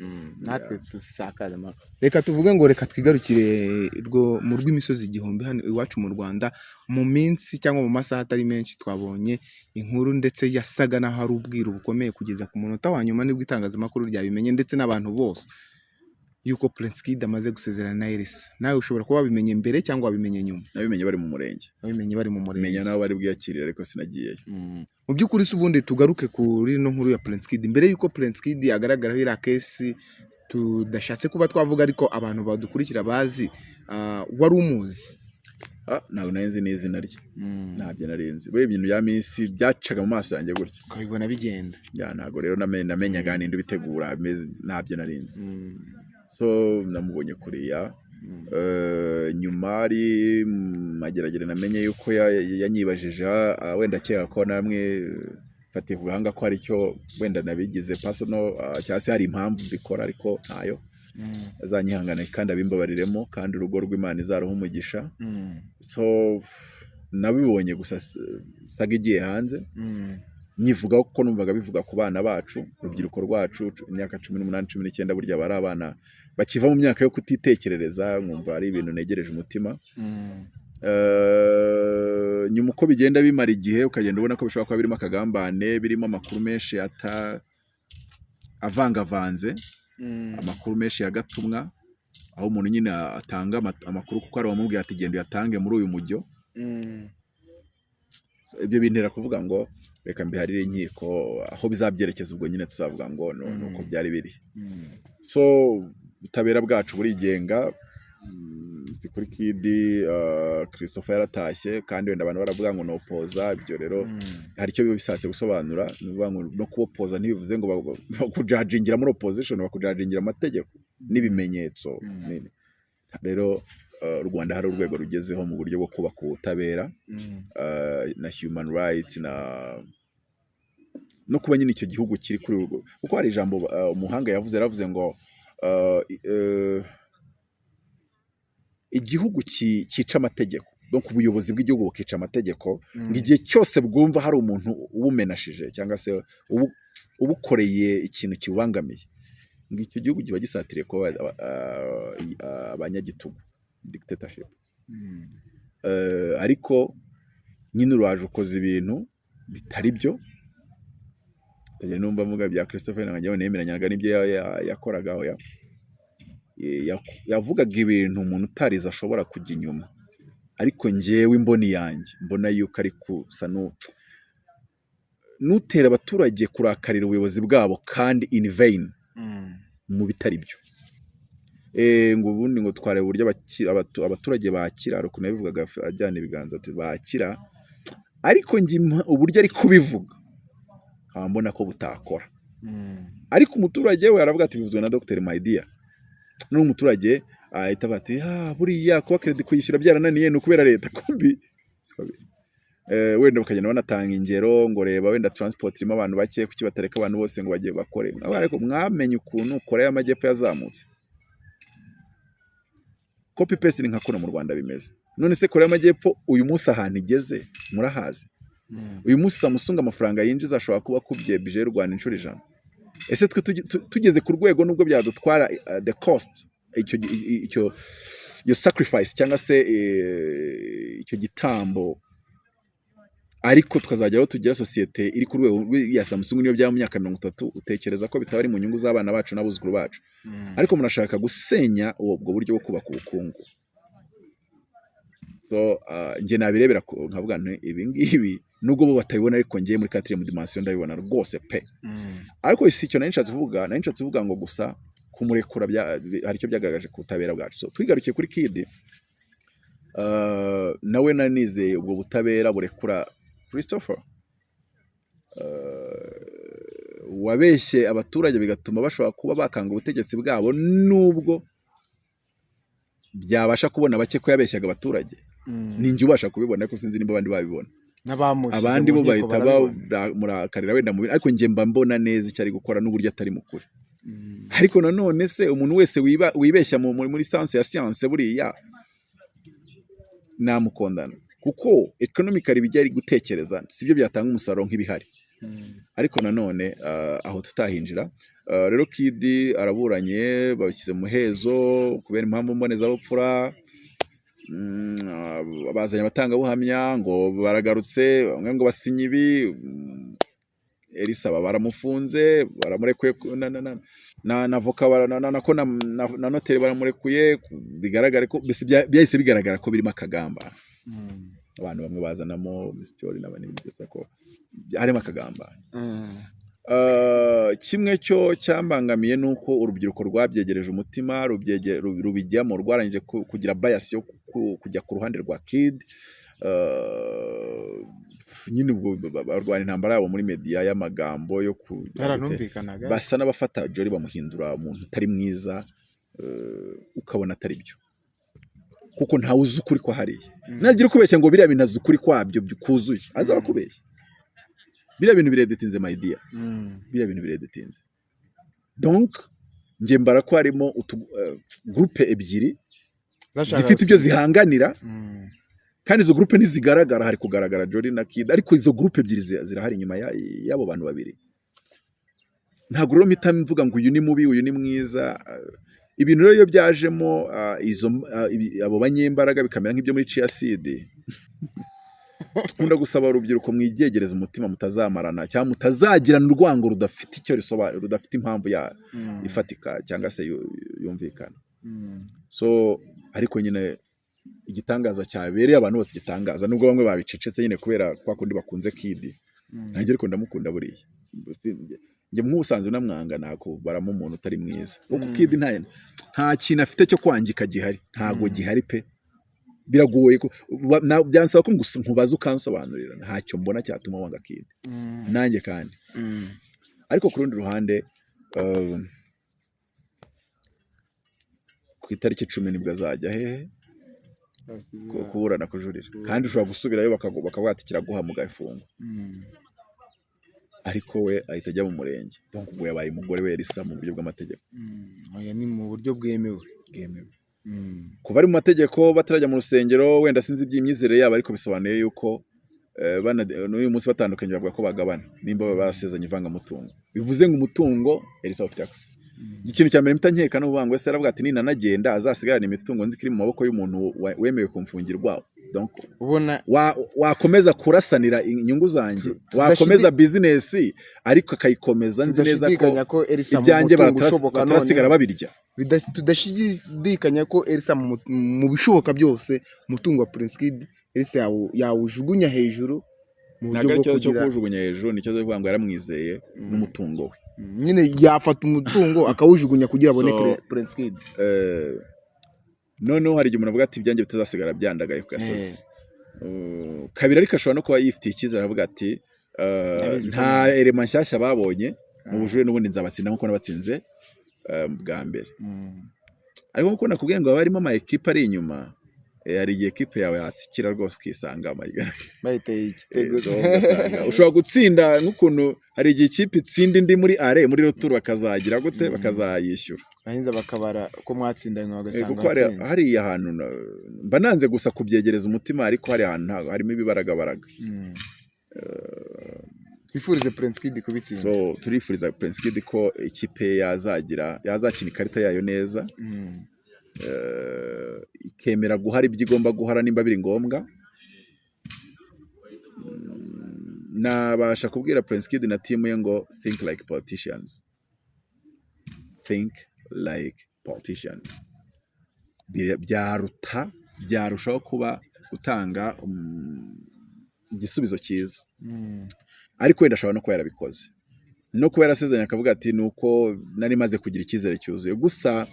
Natwe dusakaza amahoro. Reka tuvuge ngo reka twigarukire rwo mu rw'imisozi igihumbi hano iwacu mu Rwanda. Mu minsi cyangwa mu masaha atari menshi twabonye inkuru ndetse yasaga n'aho ari ubwiru bukomeye, kugeza ku munota wa nyuma nibwo itangazamakuru ryabimenye ndetse n'abantu bose, yuko Prince Kid amaze gusezerana na Elsa. Nawe ushobora kuba wabimenye mbere cyangwa wabimenye nyuma. Nabimenye bari mu murenge. Wabimenye bari mu murenge. Menya nabo bari bwiyakirire, ariko sinagiyeyo. Mu by'ukuri se ubundi tugaruke kuri ino nkuru ya Prince Kid, mbere y'uko Prince Kid agaragaraho iriya case. Tudashatse kuba twavuga, ariko abantu badukurikira bazi, wari umuzi? Ah, ntabwo nari nzi n'izina rye, ntabyo nari nzi. Buriya ibintu bya Miss byacaga mu maso yanjye gutya. Ukabibona bigenda. Yeah, ntabwo rero namenyaga ninde ubitegura, ntabyo nari nzi. So namubonye kuriya. Nyuma ari Mageragere namenye yuko yanyibajije, wenda akeka ko namwe fatiye ku gahanga, ko hari icyo wenda nabigize personal, cyangwa se hari impamvu mbikora, ariko ntayo. Azanyihangane kandi abimbabariremo, kandi urugo rw'Imana izaruha umugisha. So nabibonye gusa saga igiye hanze, nyivugaho kuko numvaga bivuga ku bana bacu, urubyiruko rwacu, imyaka 18, 19, burya bari abana bakiva mu myaka yo kutitekerereza, nkumva ari ibintu negereje umutima. Nyuma uko bigenda bimara igihe, ukagenda ubona ko bishobora kuba birimo akagambane, birimo amakuru menshi ata avangavanze, amakuru menshi ya gatumwa, aho umuntu nyine atanga amakuru kuko hari uwamubwiye ati: "Genda uyatange muri uyu mujyo." Ibyo bintera kuvuga ngo reka mbiharire inkiko, aho bizabyerekeza ubwo nyine tuzavuga ngo nuko byari biri. So ubutabera bwacu burigenga. Si kuri Kidi, Christopher yaratashye, kandi wenda abantu baravuga ngo nopoza. Ibyo rero hari icyo biba bishatse gusobanura, ni ukuvuga ngo no kubopoza ntibivuze ngo bakujajingira muri opposition, bakujajingira amategeko n'ibimenyetso. Rero u Rwanda hari urwego rugezeho mu buryo bwo kubaka ubutabera na human rights na no kuba nyine icyo gihugu kiri kuri urwo, kuko hari ijambo umuhanga yavuze, yaravuze ngo igihugu cyica amategeko, donc ubuyobozi bw'igihugu bukica amategeko, ngo igihe cyose bwumva hari umuntu ubumenashije cyangwa se ubukoreye ikintu kiwubangamiye, ngo icyo gihugu kiba gisatiriye kuba abanyagitugu, dictatorship. Ariko nyine uraje ukoze ibintu bitari byo. Utajya numva mvuga bya Christopher, nkanjye nemeranyaga n'ibyo yakoraga. Oya, yavugaga ibintu umuntu utarize ashobora kujya inyuma, ariko njyewe imboni yanjye mbona yuko ari kusa n'utera abaturage kurakarira ubuyobozi bwabo kandi in vain, mu bitari byo. Ngo ubundi ngo twareba uburyo abaturage bakira, hari ukuntu yabivugaga ajyana ibiganza ati bakira, ariko njye uburyo ari kubivuga nkaba mbona ko butakora. Ariko umuturage we aravuga ati: "Bivuzwe na Dr. Maidia." N'umuturage ahita avuga ati: "Ah, buriya kuba credit kuyishyura byarananiye ni ukubera leta." Kumbi siko biri. Wenda bakagenda banatanga ingero ngo reba wenda transport irimo abantu bake, kuki batareka abantu bose ngo bajye bakore? Ariko mwamenye ukuntu Korea y'Amajyepfo yazamutse? Copy paste ni nka kuno mu Rwanda bimeze. None se Korea y'Amajyepfo uyu munsi ahantu igeze murahazi? Uyu munsi Samsung amafaranga yinjiza ashobora kuba akubye budget y'u Rwanda inshuro 100. Ese twe tugeze ku rwego, nubwo byadutwara the cost, icyo icyo iyo sacrifice cyangwa se icyo gitambo, ariko tukazagera aho tugira sosiyete iri ku rwego rw'iya Samsung, niyo byaba mu myaka 30, utekereza ko bitaba ari mu nyungu z'abana bacu n'abuzukuru bacu? Ariko murashaka gusenya ubwo buryo bwo kubaka ubukungu. So njye nabirebera nkavuga nti ibi ngibi nubwo bo batabibona, ariko njye muri quatrième dimension ndabibona rwose pe. Ariko si icyo nari nshatse kuvuga. Nari nshatse kuvuga ngo gusa kumurekura hari icyo byagaragaje ku butabera bwacu. So twigarukiye kuri Kidi, nawe nari nizeye ubwo butabera burekura Christopher wabeshye abaturage bigatuma bashobora kuba bakanga ubutegetsi bwabo, nubwo byabasha kubona bake ko yabeshyaga abaturage. Ni njye ubasha kubibona, ariko sinzi nimba abandi babibona. N'abamushyize Abandi mu bo nkiko bahita barabibona. bamurakarira wenda mu ariko njye mba mbona neza icyo ari gukora n'uburyo atari mukuri. Ariko nanone se umuntu wese wibeshya muri science ya siyanse, buriya namukondana, kuko economically ibijya ari gutekereza sibyo byatanga umusaruro nk'ibihari. Ariko nanone aho tutahinjira. Rero Kidi araburanye, bashyize mu muhezo kubera impamvu mbonezabupfura. Bazanye abatangabuhamya ngo baragarutse, bamwe ngo basinye ibi, Elisa baramufunze, baramurekuye, na avoka nako na noteri baramurekuye. Bigaragare ko mbese byahise bigaragara ko birimo akagambane. Abantu bamwe bazanamo misitori n'abandi byose ko harimo akagambane. Kimwe cyo cyambangamiye ni uko urubyiruko rwabyegereje umutima, rubijyamo rwarangije kugira bias yo kujya ku ruhande rwa Kid. Nyine ubwo barwana intambara yabo muri media y'amagambo yo ku Baranumvikanaga. basa n'abafata Jolly bamuhindura umuntu utari mwiza, ukabona atari byo, kuko ntawe uzi ukuri kwa hariya. Nagira ukubeshya ngo biriya bintu azi ukuri kwabyo kuzuye, azaba akubeshya. Biriya bintu bireditinze, my dear. Biriya bintu bireditinze. Donc njye mbara ko harimo groupe ebyiri Zashakaga zifite ibyo gusubiza. zihanganira, kandi izo groupe ntizigaragara. Hari kugaragara Jolly na Kid, ariko izo groupe ebyiri zirahari inyuma y'abo bantu babiri. Ntabwo rero mpita mvuga ngo uyu ni mubi, uyu ni mwiza. Ibintu rero iyo byajemo abo banyembaraga, bikamera nk'ibyo muri chia seed. Nkunda gusaba urubyiruko, mwigegereza umutima, mutazamarana cyangwa mutazagirana urwango rudafite icyo risobanura, rudafite impamvu ya ifatika cyangwa se yumvikana. So ariko nyine igitangaza cyabereye abantu bose igitangaza, nubwo bamwe babicecetse nyine kubera kwa kundi bakunze Kid. Nanjye ariko ndamukunda buriya. Njye nk'ubusanzwe namwanga, nakubaramo umuntu utari mwiza, kuko Kid nta kintu afite cyo kwangika gihari, ntago gihari pe. Biragoye byansaba ko nkubaza ukansobanurira. Ntacyo mbona cyatuma wanga Kid. Nanjye kandi. Ariko ku rundi ruhande, ku itariki 10 nibwo azajya hehe? Kuburana, kujurira. Kandi ushobora gusubirayo bakavuga ati kiraguha, mugafunga. Ariko we ahita ajya mu murenge. Donc ubwo yabaye umugore we Elisa mu buryo bw'amategeko. Oya, ni mu buryo bwemewe. Bwemewe. Kuva ari mu mategeko batarajya mu rusengero, wenda sinzi iby'imyizerere yabo, ariko bisobanuye yuko n'uyu munsi batandukanye bavuga ko bagabana nimba basezanye ivangamutungo. Bivuze ngo umutungo Elisa ufite access. Ikintu cya mbere mpita nkeka ni ukuvuga ngo ese aravuga ati ninanagenda azasigarane imitungo nzi ko iri mu maboko y'umuntu wemewe kumfungirwa. Donc ubona wakomeza kurasanira inyungu zanjye, wakomeza bizinesi ariko akayikomeza nzi neza ko tudashidikanya ko Elisa mu ibyanjye mutungo ushoboka batarasigara none babirya. Tudashidikanya ko Elisa mu bishoboka byose umutungo wa Prince Kid Elisa yawujugunya hejuru mu buryo Ntabwo ari bwo ikibazo cyo kugira kuwujugunya hejuru, ni ikibazo cyo kuvuga ngo yaramwizeye n'umutungo we. Nyine yafata umutungo akawujugunya kugira abone So, Prince Kid. Noneho hari igihe umuntu avuga ati ibyanjye bitazasigara byandagaye ku gasozi. Kabiri ariko ashobora no kuba yifitiye icyizere, aravuga ati Ndabizi ko nta erema nshyashya babonye mu bujurire, n'ubundi nzabatsinda nk'uko nabatsinze bwa mbere. Ariko nk'uko nakubwiye ngo haba harimo ama ekipe ari inyuma, hari igihe ekipe yawe yasikira rwose ukisanga amagara. Bayiteye igitego. So ugasanga ushobora gutsinda, nk'ukuntu hari igihe ikipe itsinda indi muri aller, muri retour bakazagira gute? Bakazayishyura. Bahinza bakabara ko mwatsindanywe, bagasanga Kuko watsinze. Hariya hantu mba nanze gusa kubyegereza umutima, ariko hari ahantu harimo ibibaragabaraga. Twifurize Prince Kid kubitsinda. So turifuriza Prince Kid ko ikipe ye yazagira, yazakina ikarita yayo neza, ikemera guhara ibyo igomba guhara nimba biri ngombwa. Nabasha kubwira Prince Kid na team ye ngo think like politicians, think like politicians. Byaruta, byarushaho kuba gutanga igisubizo cyiza. Ariko wenda ashobora no kuba yarabikoze, no kuba yarasezeranye akavuga ati ni uko nari maze kugira icyizere cyuzuye. Gusa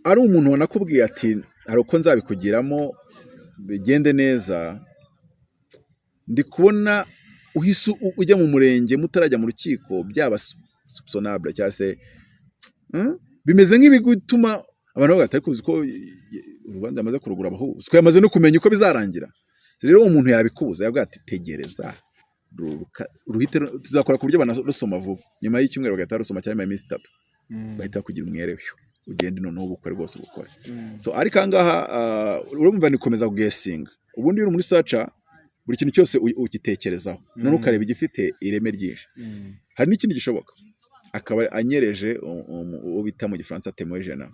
ari umuntu wanakubwiye ati hari uko nzabikugiramo bigende neza, ndi kubona uhise ujya mu murenge mutarajya mu rukiko, byaba soupçonnable cyangwa se bimeze nk'ibigutuma abantu bavuga ati ariko uzi ko urubanza yamaze kurugura abahu, uzi ko yamaze no kumenya uko bizarangira. Rero uwo muntu yabikubuza, yavuga ati tegereza ruhite tuzakora ku buryo banarusoma vuba, nyuma y'icyumweru bagahita barusoma, cyangwa nyuma y'iminsi 3 bahita bakugira umwere, ugende noneho ubukwe rwose ubukore. So ariko aha ngaha urumva ni gukomeza kuguessinga. Ubundi iyo uri muri saca buri kintu cyose ugitekerezaho, noneho ukareba igifite ireme ryinshi. Hari n'ikindi gishoboka, akaba anyereje uwo bita mu Gifaransa témoin gênant,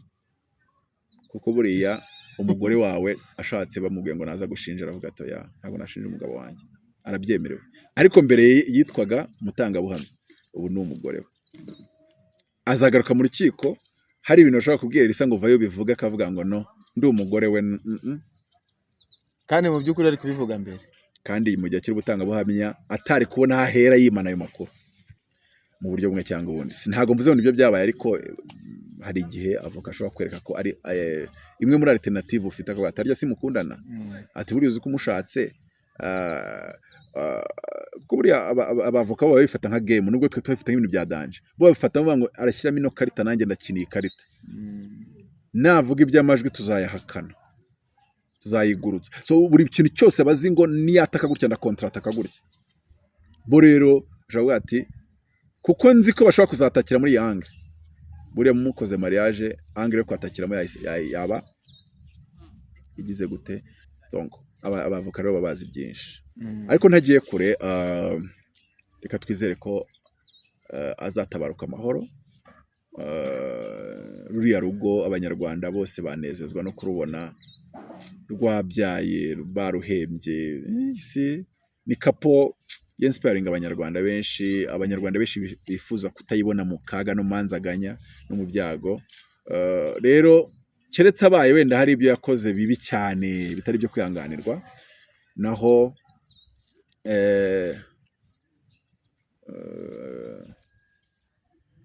kuko buriya umugore wawe ashatse bamubwiye ngo naza gushinja, aravuga ati oya, ntabwo nashinja umugabo wanjye, arabyemerewe. Ariko mbere yitwaga umutangabuhamya, ubu ni umugore we. Azagaruka mu rukiko hari ibintu bashobora kubwira Elisa ngo vayo bivuge, akavuga ngo no, ndi umugore we, mm, mm. Kandi mu by'ukuri ari kubivuga mbere. Kandi mu gihe akiri ubutangabuhamya atari kubona aho ahera yimana ayo makuru. Mu buryo bumwe cyangwa ubundi. Ntabwo mvuze ngo nibyo byabaye, ariko hari igihe avoka ashobora kwereka ko ari imwe muri alternative ufite, akavuga ati: "Arya simukundana?" Ati: "Buriya uzi ko umushatse?" Kuko buriya abavoka bo baba babifata nka game, nubwo twe tubifata nk'ibintu bya danger. Bo babifata bavuga ngo arashyiramo ino karita, nanjye ndakina iyi karita, navuga iby'amajwi tuzayahakana, tuzayigurutsa. So buri kintu cyose bazi ngo niyataka gutya, ndakontrataka gutya. Bo rero bashobora kuvuga ati kuko nzi ko bashobora kuzatakira muri iyi angle. Buriya mukoze mariage, angle yo kwatakiramo yaba igize gute? Donc abavoka rero baba bazi byinshi. Ariko ntagiye kure, reka twizere ko azatabaruka amahoro. Ruriya rugo Abanyarwanda bose banezezwa no kurubona rwabyaye, baruhembye. Si ni couple y'inspiring Abanyarwanda benshi, Abanyarwanda benshi bifuza kutayibona mu kaga no mu manzaganya no mu byago. Rero keretse abaye wenda hari ibyo yakoze bibi cyane bitari ibyo kwihanganirwa, naho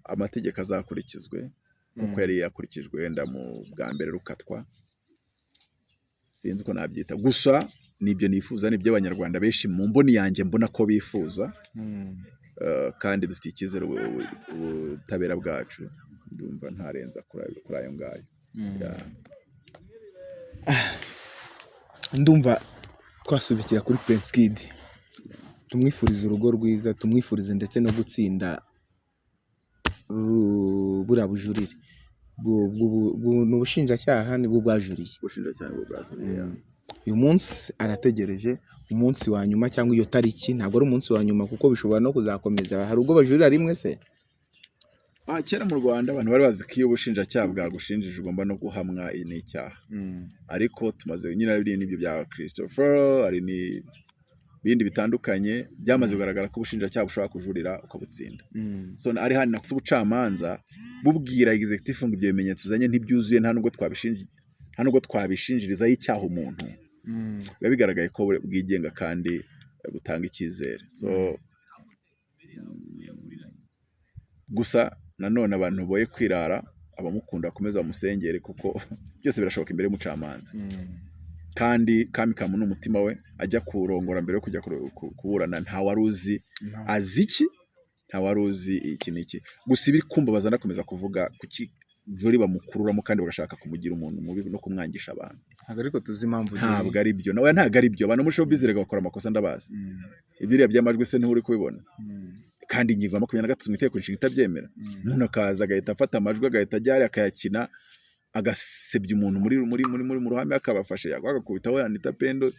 amategeko azakurikizwe nk'uko yari yakurikijwe wenda mu bwa mbere rukatwa. Sinzi uko nabyita, gusa nibyo nifuza, nibyo Abanyarwanda benshi mu mboni yanjye mbona ko bifuza. Kandi dufite icyizere ubutabera bwacu. Ndumva ntarenza kuri ayo ngayo. Yeah. Ndumva twasubikira kuri Prince Kid, tumwifurize urugo rwiza, tumwifurize ndetse no gutsinda buriya bujurire. Ni ubushinjacyaha nibwo bwajuriye. Ubushinjacyaha nibwo bwajuriye. Uyu munsi arategereje umunsi wa nyuma cyangwa iyo tariki. Ntabwo ari umunsi wa nyuma kuko bishobora no kuzakomeza. Hari ubwo bajurira rimwe se? Kera mu Rwanda abantu bari bazi ko iyo ubushinjacyaha bwagushinjije ugomba no guhamwa n'icyaha, ariko tumaze nyine biriya n'ibyo bya Christopher, hari n'ibindi bitandukanye byamaze kugaragara ko ubushinjacyaha bushobora kujurira ukabutsinda. So ari hano ubucamanza bubwira executive ngo ibyo bimenyetso uzanye ntibyuzuye, nta nubwo twabishinjirizaho icyaha umuntu. Biba bigaragaye ko bwigenga kandi butanga icyizere. So gusa nanone abantu boye kwirara, abamukunda bakomeza bamusengere, kuko byose birashoboka imbere y'umucamanza. Kandi kami kamu ni umutima we ajya kurongora mbere yo kujya kuburana, nta wari uzi azi iki, nta wari uzi iki n'iki. Gusa ibiri kumbabaza, ndakomeza kuvuga, kuki Jolly bamukururamo kandi bagashaka kumugira umuntu mubi no kumwangisha abantu? Ntabwo ariko tuzi impamvu. Ntabwo ari byo nawe, ntabwo ari byo. Abantu muri showbiz rega bakora amakosa, ndabazi. Ibiriya by'amajwi se nturi kubibona? Kandi ingingo ya 23 mu itegeko nshinga itabyemera. Umuntu akaza agahita afata amajwi, agahita ajya hariya akayakina, agasebya umuntu muri mu ruhame, akabafasha agakubitaho Anita Pendo,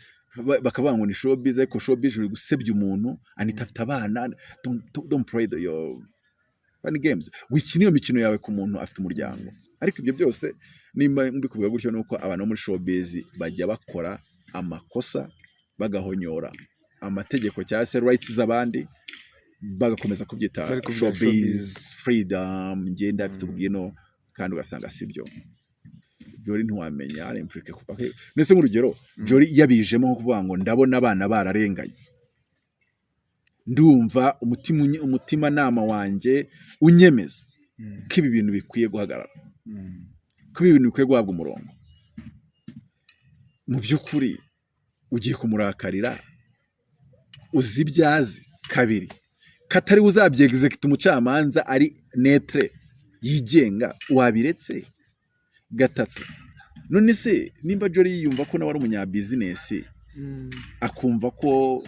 bakavuga ngo ni showbiz. Ariko showbiz uri gusebya umuntu, Anita afite abana. Don't play your funny games, wikina iyo mikino yawe ku muntu afite umuryango. Ariko ibyo byose nimba mbikuvuga gutyo, nuko abantu bo muri showbiz bajya bakora amakosa, bagahonyora amategeko cyangwa se rights z'abandi, bagakomeza kubyita Bari kubyita showbiz, showbiz. freedom, ngenda afite ubwino, kandi ugasanga sibyo. Jolly ntiwamenya ari impliqué kuva he. Ndetse nk'urugero, Jolly yabijemo nko kuvuga ngo ndabona abana bararenganye, ndumva umutimanama wanjye unyemeza ko ibi bintu bikwiye guhagarara, ko ibi bintu bikwiye guhabwa umurongo. Mu by'ukuri ugiye kumurakarira uzi ibyo azi kabiri katari uzabyegizekita, umucamanza ari neutre yigenga, wabiretse. Gatatu, none se nimba Jolly yiyumva ko nawe ari umunyabizinesi, akumva ko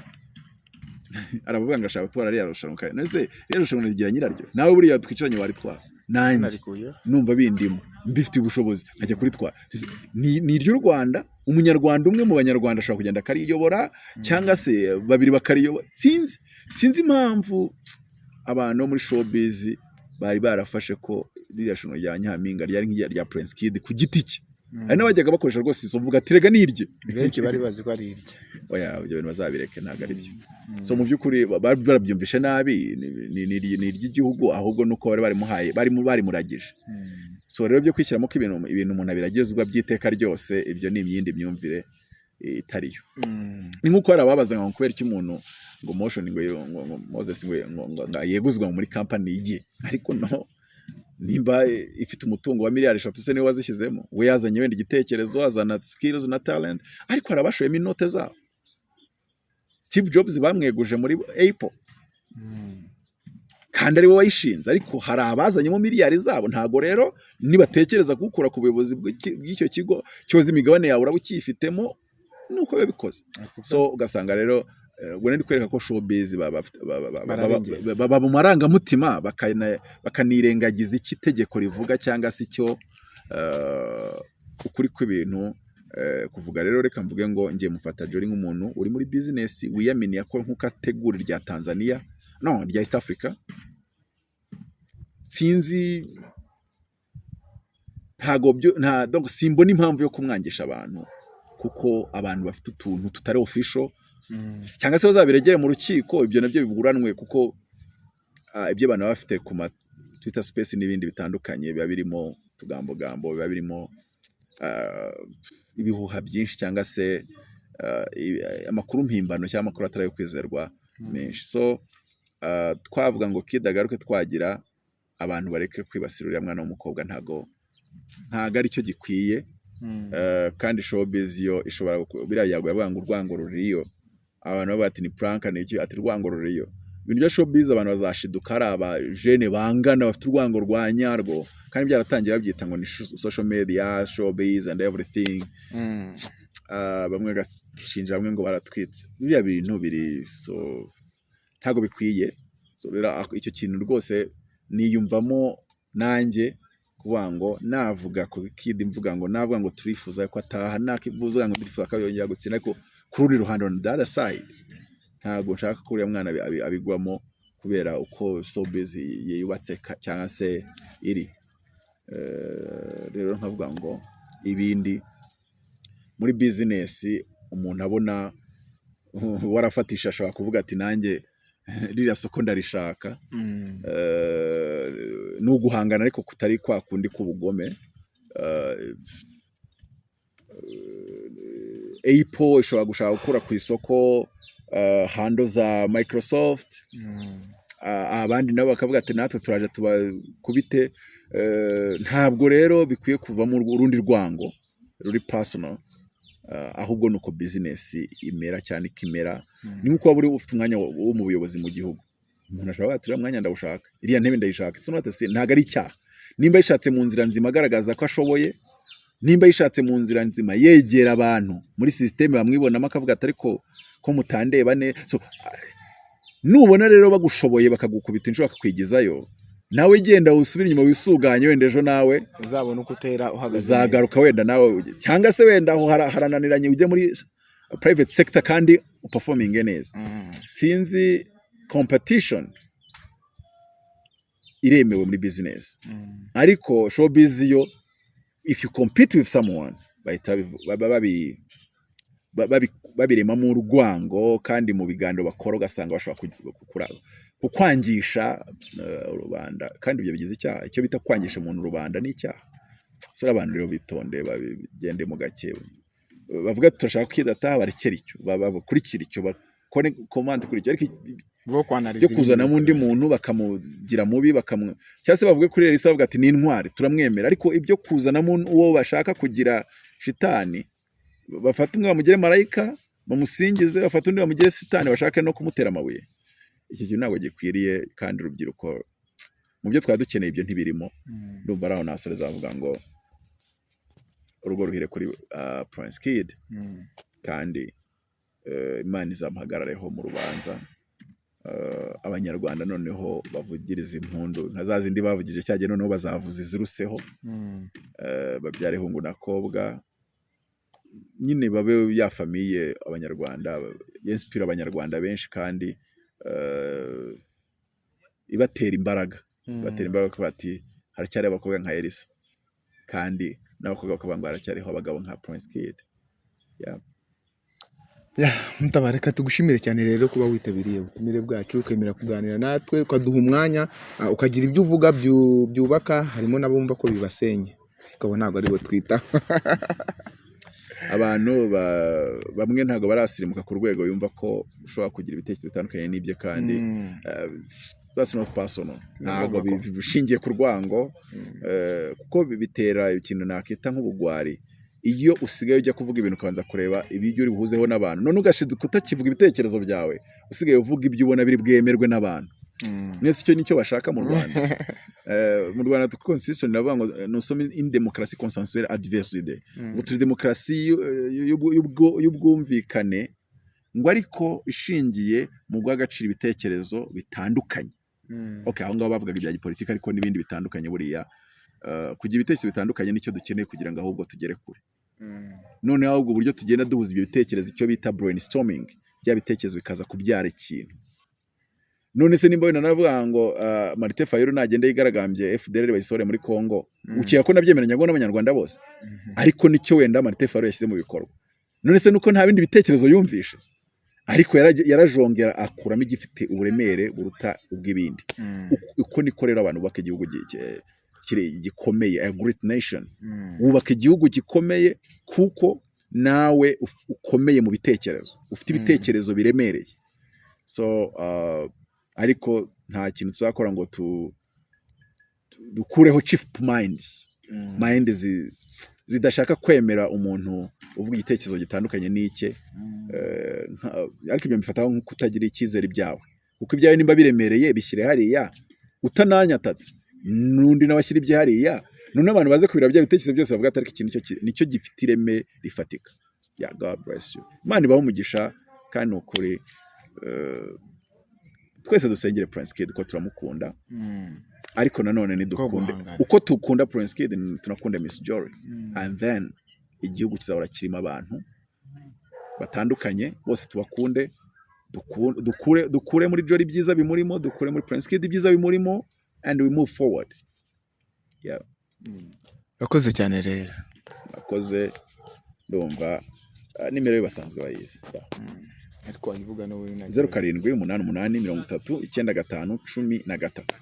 aravuga ngo ashaka gutwara ririya rushanwa, kandi none se ririya rushanwa rigira nyiraryo? Nawe buriya twicaranye waritwara, nanjye Narikuye. numva bindimo, mbifitiye ubushobozi nkajya kuritwara. Ni iry'u Rwanda. Umunyarwanda umwe mu Banyarwanda ashobora kugenda akariyobora, cyangwa se babiri bakariyobora. Sinzi impamvu abantu bo muri showbiz bari barafashe ko ririya rushanwa rya Nyampinga ryari nk'irya rya Prince Kid ku giti cye. Hari n'abajyaga bakoresha rwose izo mvuga ati: "Rega nirye." Benshi bari bazi ko ari irye. Oya, ibyo bintu bazabireke, ntabwo ari byo. So mu by'ukuri bari barabyumvishe nabi. Ni iry'igihugu, ahubwo nuko bari barimuhaye, bari barimuragije. So rero byo kwishyiramo ko ibintu umuntu abiragizwa by'iteka ryose, ibyo ni imyindi myumvire. itariyo. Ni nk'uko hari ababazaga ngo kubera iki umuntu ngo Moshions ngo Moses ngo yeguzwa muri company ye. Ariko no nimba ifite umutungo wa miliyari 3 se niwe wazishyizemo? We yazanye wenda igitekerezo, azana skills na talent, ariko hari abashoyemo inote zabo. Steve Jobs bamweguje muri Apple kandi ari we wayishinze, ariko hari abazanyemo miliyari zabo. Ntabwo rero nibatekereza kuwukura ku buyobozi bw'icyo kigo cyoza, imigabane yawe uraba ukiyifitemo, nuko biba bikoze. So ugasanga rero ubwo ndi kwereka ko showbiz Bararengera. baba mu marangamutima, bakanirengagiza icyo itegeko rivuga cyangwa se icyo ukuri kw'ibintu kuvuga. Rero reka mvuge ngo ngiye mufata Jolly nk'umuntu uri muri business wiyaminiye ko nk'uko ategura irya Tanzania, no rya East Africa, sinzi, ntago byo nta, donc simbona impamvu yo kumwangisha abantu, kuko abantu bafite utuntu tutari official cyangwa se bazabiregere mu rukiko, ibyo nabyo biburanwe, kuko ibyo abantu baba bafite ku ma Twitter Space n'ibindi bitandukanye biba birimo utugambogambo, biba birimo ibihuha byinshi cyangwa se amakuru mpimbano cyangwa amakuru atari ayo kwizerwa menshi. So twavuga ngo Kid agaruke, twagira abantu bareke kwibasira uriya mwana w'umukobwa, ntago aricyo gikwiye. Kandi showbiz yo ishobora biriya yago yavuga ngo urwango ruriyo, abantu bavuga ati ni prank, ni iki, ati urwango ruriyo. Ibintu bya showbiz abantu bazashiduka ari abajene bangana bafite urwango rwa nyarwo, kandi byaratangiye babyita ngo ni social media, showbiz and everything. Bamwe bagashinja bamwe ngo baratwitse biriya bintu biri, so ntabwo bikwiye. So rero icyo kintu rwose niyumvamo nanjye kuvuga ngo navuga ku Kid, mvuga ngo navuga ngo turifuza ko ataha, nakivuga ngo ndifuza ko yongera gutsinda, ariko ku rundi ruhande, on the other side, ntabwo nshaka ko uriya mwana abigwamo kubera uko showbiz yubatse cyangwa se iri. Rero nkavuga ngo ibindi muri business umuntu abona warafatisha ashobora kuvuga ati nanjye ririya soko ndarishaka. Ni uguhangana ariko kutari kwa kundi k'ubugome. Apple ishobora gushaka gukura ku isoko handle za Microsoft, abandi nabo bakavuga ati natwe turaje tubakubite. Ntabwo rero bikwiye kuvamo urundi rwango ruri personal, ahubwo ni uko business imera cyane ikimera. Ni nkuko waba uri ufite umwanya wo mu buyobozi mu gihugu, umuntu ashobora kuvuga ati uriya mwanya ndawushaka, iriya ntebe ndayishaka. It's not a sin, ntabwo ari icyaha nimba yishatse mu nzira nzima agaragaza ko ashoboye, nimba yishatse mu nzira nzima yegera abantu muri système bamwibonamo akavuga ati ariko ko mutandeba neza. So, nubona rero bagushoboye bakagukubita inshuro bakakwigizayo, nawe genda usubire inyuma wisuganye, wenda ejo nawe uzabona uko utera uhagaze neza. Uzagaruka wenda nawe cyangwa se wenda aho harananiranye ujye muri private sector kandi uperforminge neza. Sinzi, competition iremewe muri business, ariko showbiz yo if you compete with someone bahita baba babiremamo urwango, kandi mu biganiro bakora ugasanga bashobora kukwangisha rubanda, kandi ibyo bigize icyaha. Icyo bita kwangisha umuntu rubanda ni icyaha. So abantu rero bitonde, babigende mu gake, bavuga ati turashaka ko kidataha, barekere icyo, bakurikire icyo, bakore comment kuri icyo, ariko bwo kwanariza byo kuzanamo undi muntu bakamugira mubi, cyangwa se bavuge kuri Elisa bavuga ati ni intwari turamwemera, ariko ibyo kuzanamo uwo bashaka kugira shitani, bafata umwe bamugire marayika bamusingize, bafata undi bamugire shitani bashake no kumutera amabuye, icyo kintu ntabwo gikwiriye. Kandi urubyiruko mu byo twari dukeneye ibyo ntibirimo. Ndumva ari aho nasoreza bavuga ngo urugo ruhire kuri Prince Kid, kandi Imana izamuhagarareho mu rubanza. Abanyarwanda noneho bavugiriza impundu nka za zindi bavugije cyagihe, noneho bazavuza iziruseho, babyare hungu na kobwa nyine, babe ya famille abanyarwanda yinspira abanyarwanda benshi, kandi ibatera imbaraga, ibatera imbaraga ko bati haracyari abakobwa nka Elisa, kandi n'abakobwa bakavuga ngo haracyariho abagabo nka Prince Kid. Yeah. Ya, Mutaba, reka tugushimire cyane rero kuba witabiriye ubutumire bwacu, ukemera kuganira natwe, ukaduha umwanya, ukagira ibyo uvuga byubaka. Harimo n'abumva ko bibasenya, ariko abo ntabwo aribo twita. Abantu bamwe ntabwo barasirimuka ku rwego yumva ko ushobora kugira ibitekerezo bitandukanye n'ibye, kandi that's not personal, ntabwo Ngombwa ko- bishingiye ku rwango, kuko bitera ikintu nakita nk'ubugwari iyo usigaye ujya kuvuga ibintu ukabanza kureba ibyo uri buhuzeho n'abantu, none ugashiduka utakivuga ibitekerezo byawe, usigaye uvuga ibyo ubona biri bwemerwe n'abantu. Mwese icyo nicyo bashaka mu Rwanda. Mu Rwanda constitution iravuga ngo nous sommes une démocratie consensuelle à diverses idées, ngo turi demokarasi y'ubwumvikane, ngo ariko ishingiye mu guha agaciro ibitekerezo bitandukanye. Okay, aho ngaho bavugaga ibya gipolitiki, ariko n'ibindi bitandukanye buriya. Kugira ibitekerezo bitandukanye nicyo dukeneye kugira ngo ahubwo tugere kure. Noneho ahubwo uburyo tugenda duhuza ibyo bitekerezo, icyo bita brainstorming, bya bitekerezo bikaza kubyara ikintu. None se nimba wenda naravuga ngo Martin Fayulu nagenda yigaragambye, FDLR bayisohore muri Congo, ukeka ko nabyemeranya ngo n'Abanyarwanda bose? Ariko nicyo wenda Martin Fayulu yashyize mu bikorwa. None se nuko nta bindi bitekerezo yumvishe? Ariko yarajongera akuramo igifite uburemere buruta ubw'ibindi. Uko niko rero abantu bubaka igihugu gikomeye, a great nation. Wubaka igihugu gikomeye kuko nawe ukomeye mu bitekerezo, ufite ibitekerezo biremereye. So ariko nta kintu tuzakora ngo dukureho cheap minds, mind zidashaka kwemera umuntu uvuga igitekerezo gitandukanye n'icye. Ariko ibyo mbifataho nko kutagira icyizere ibyawe, kuko ibyawe nimba biremereye bishyire hariya utananyatatse, n'undi nawe ashyira ibye hariya, none abantu baze kubira bya bitekerezo byose bavuga ati ariko iki nicyo gifite ireme rifatika. Yeah, God bless you, Imana ibahe umugisha. Kandi ni ukuri, twese dusengere Prince Kid ko turamukunda, ariko nanone nidukunde guhangana. Uko tukunda Prince Kid, tunakunda Miss Jolly, and then igihugu kizahora kirimo abantu batandukanye, bose tubakunde, dukure muri Jolly ibyiza bimurimo, dukure muri Prince Kid ibyiza bimurimo, and we move forward. Yeah. Urakoze cyane rero. Nakoze, ndumva nimero ye basanzwe bayizi. Yeah. Ariko wayivuga n'ubu. 0788 30 95 13.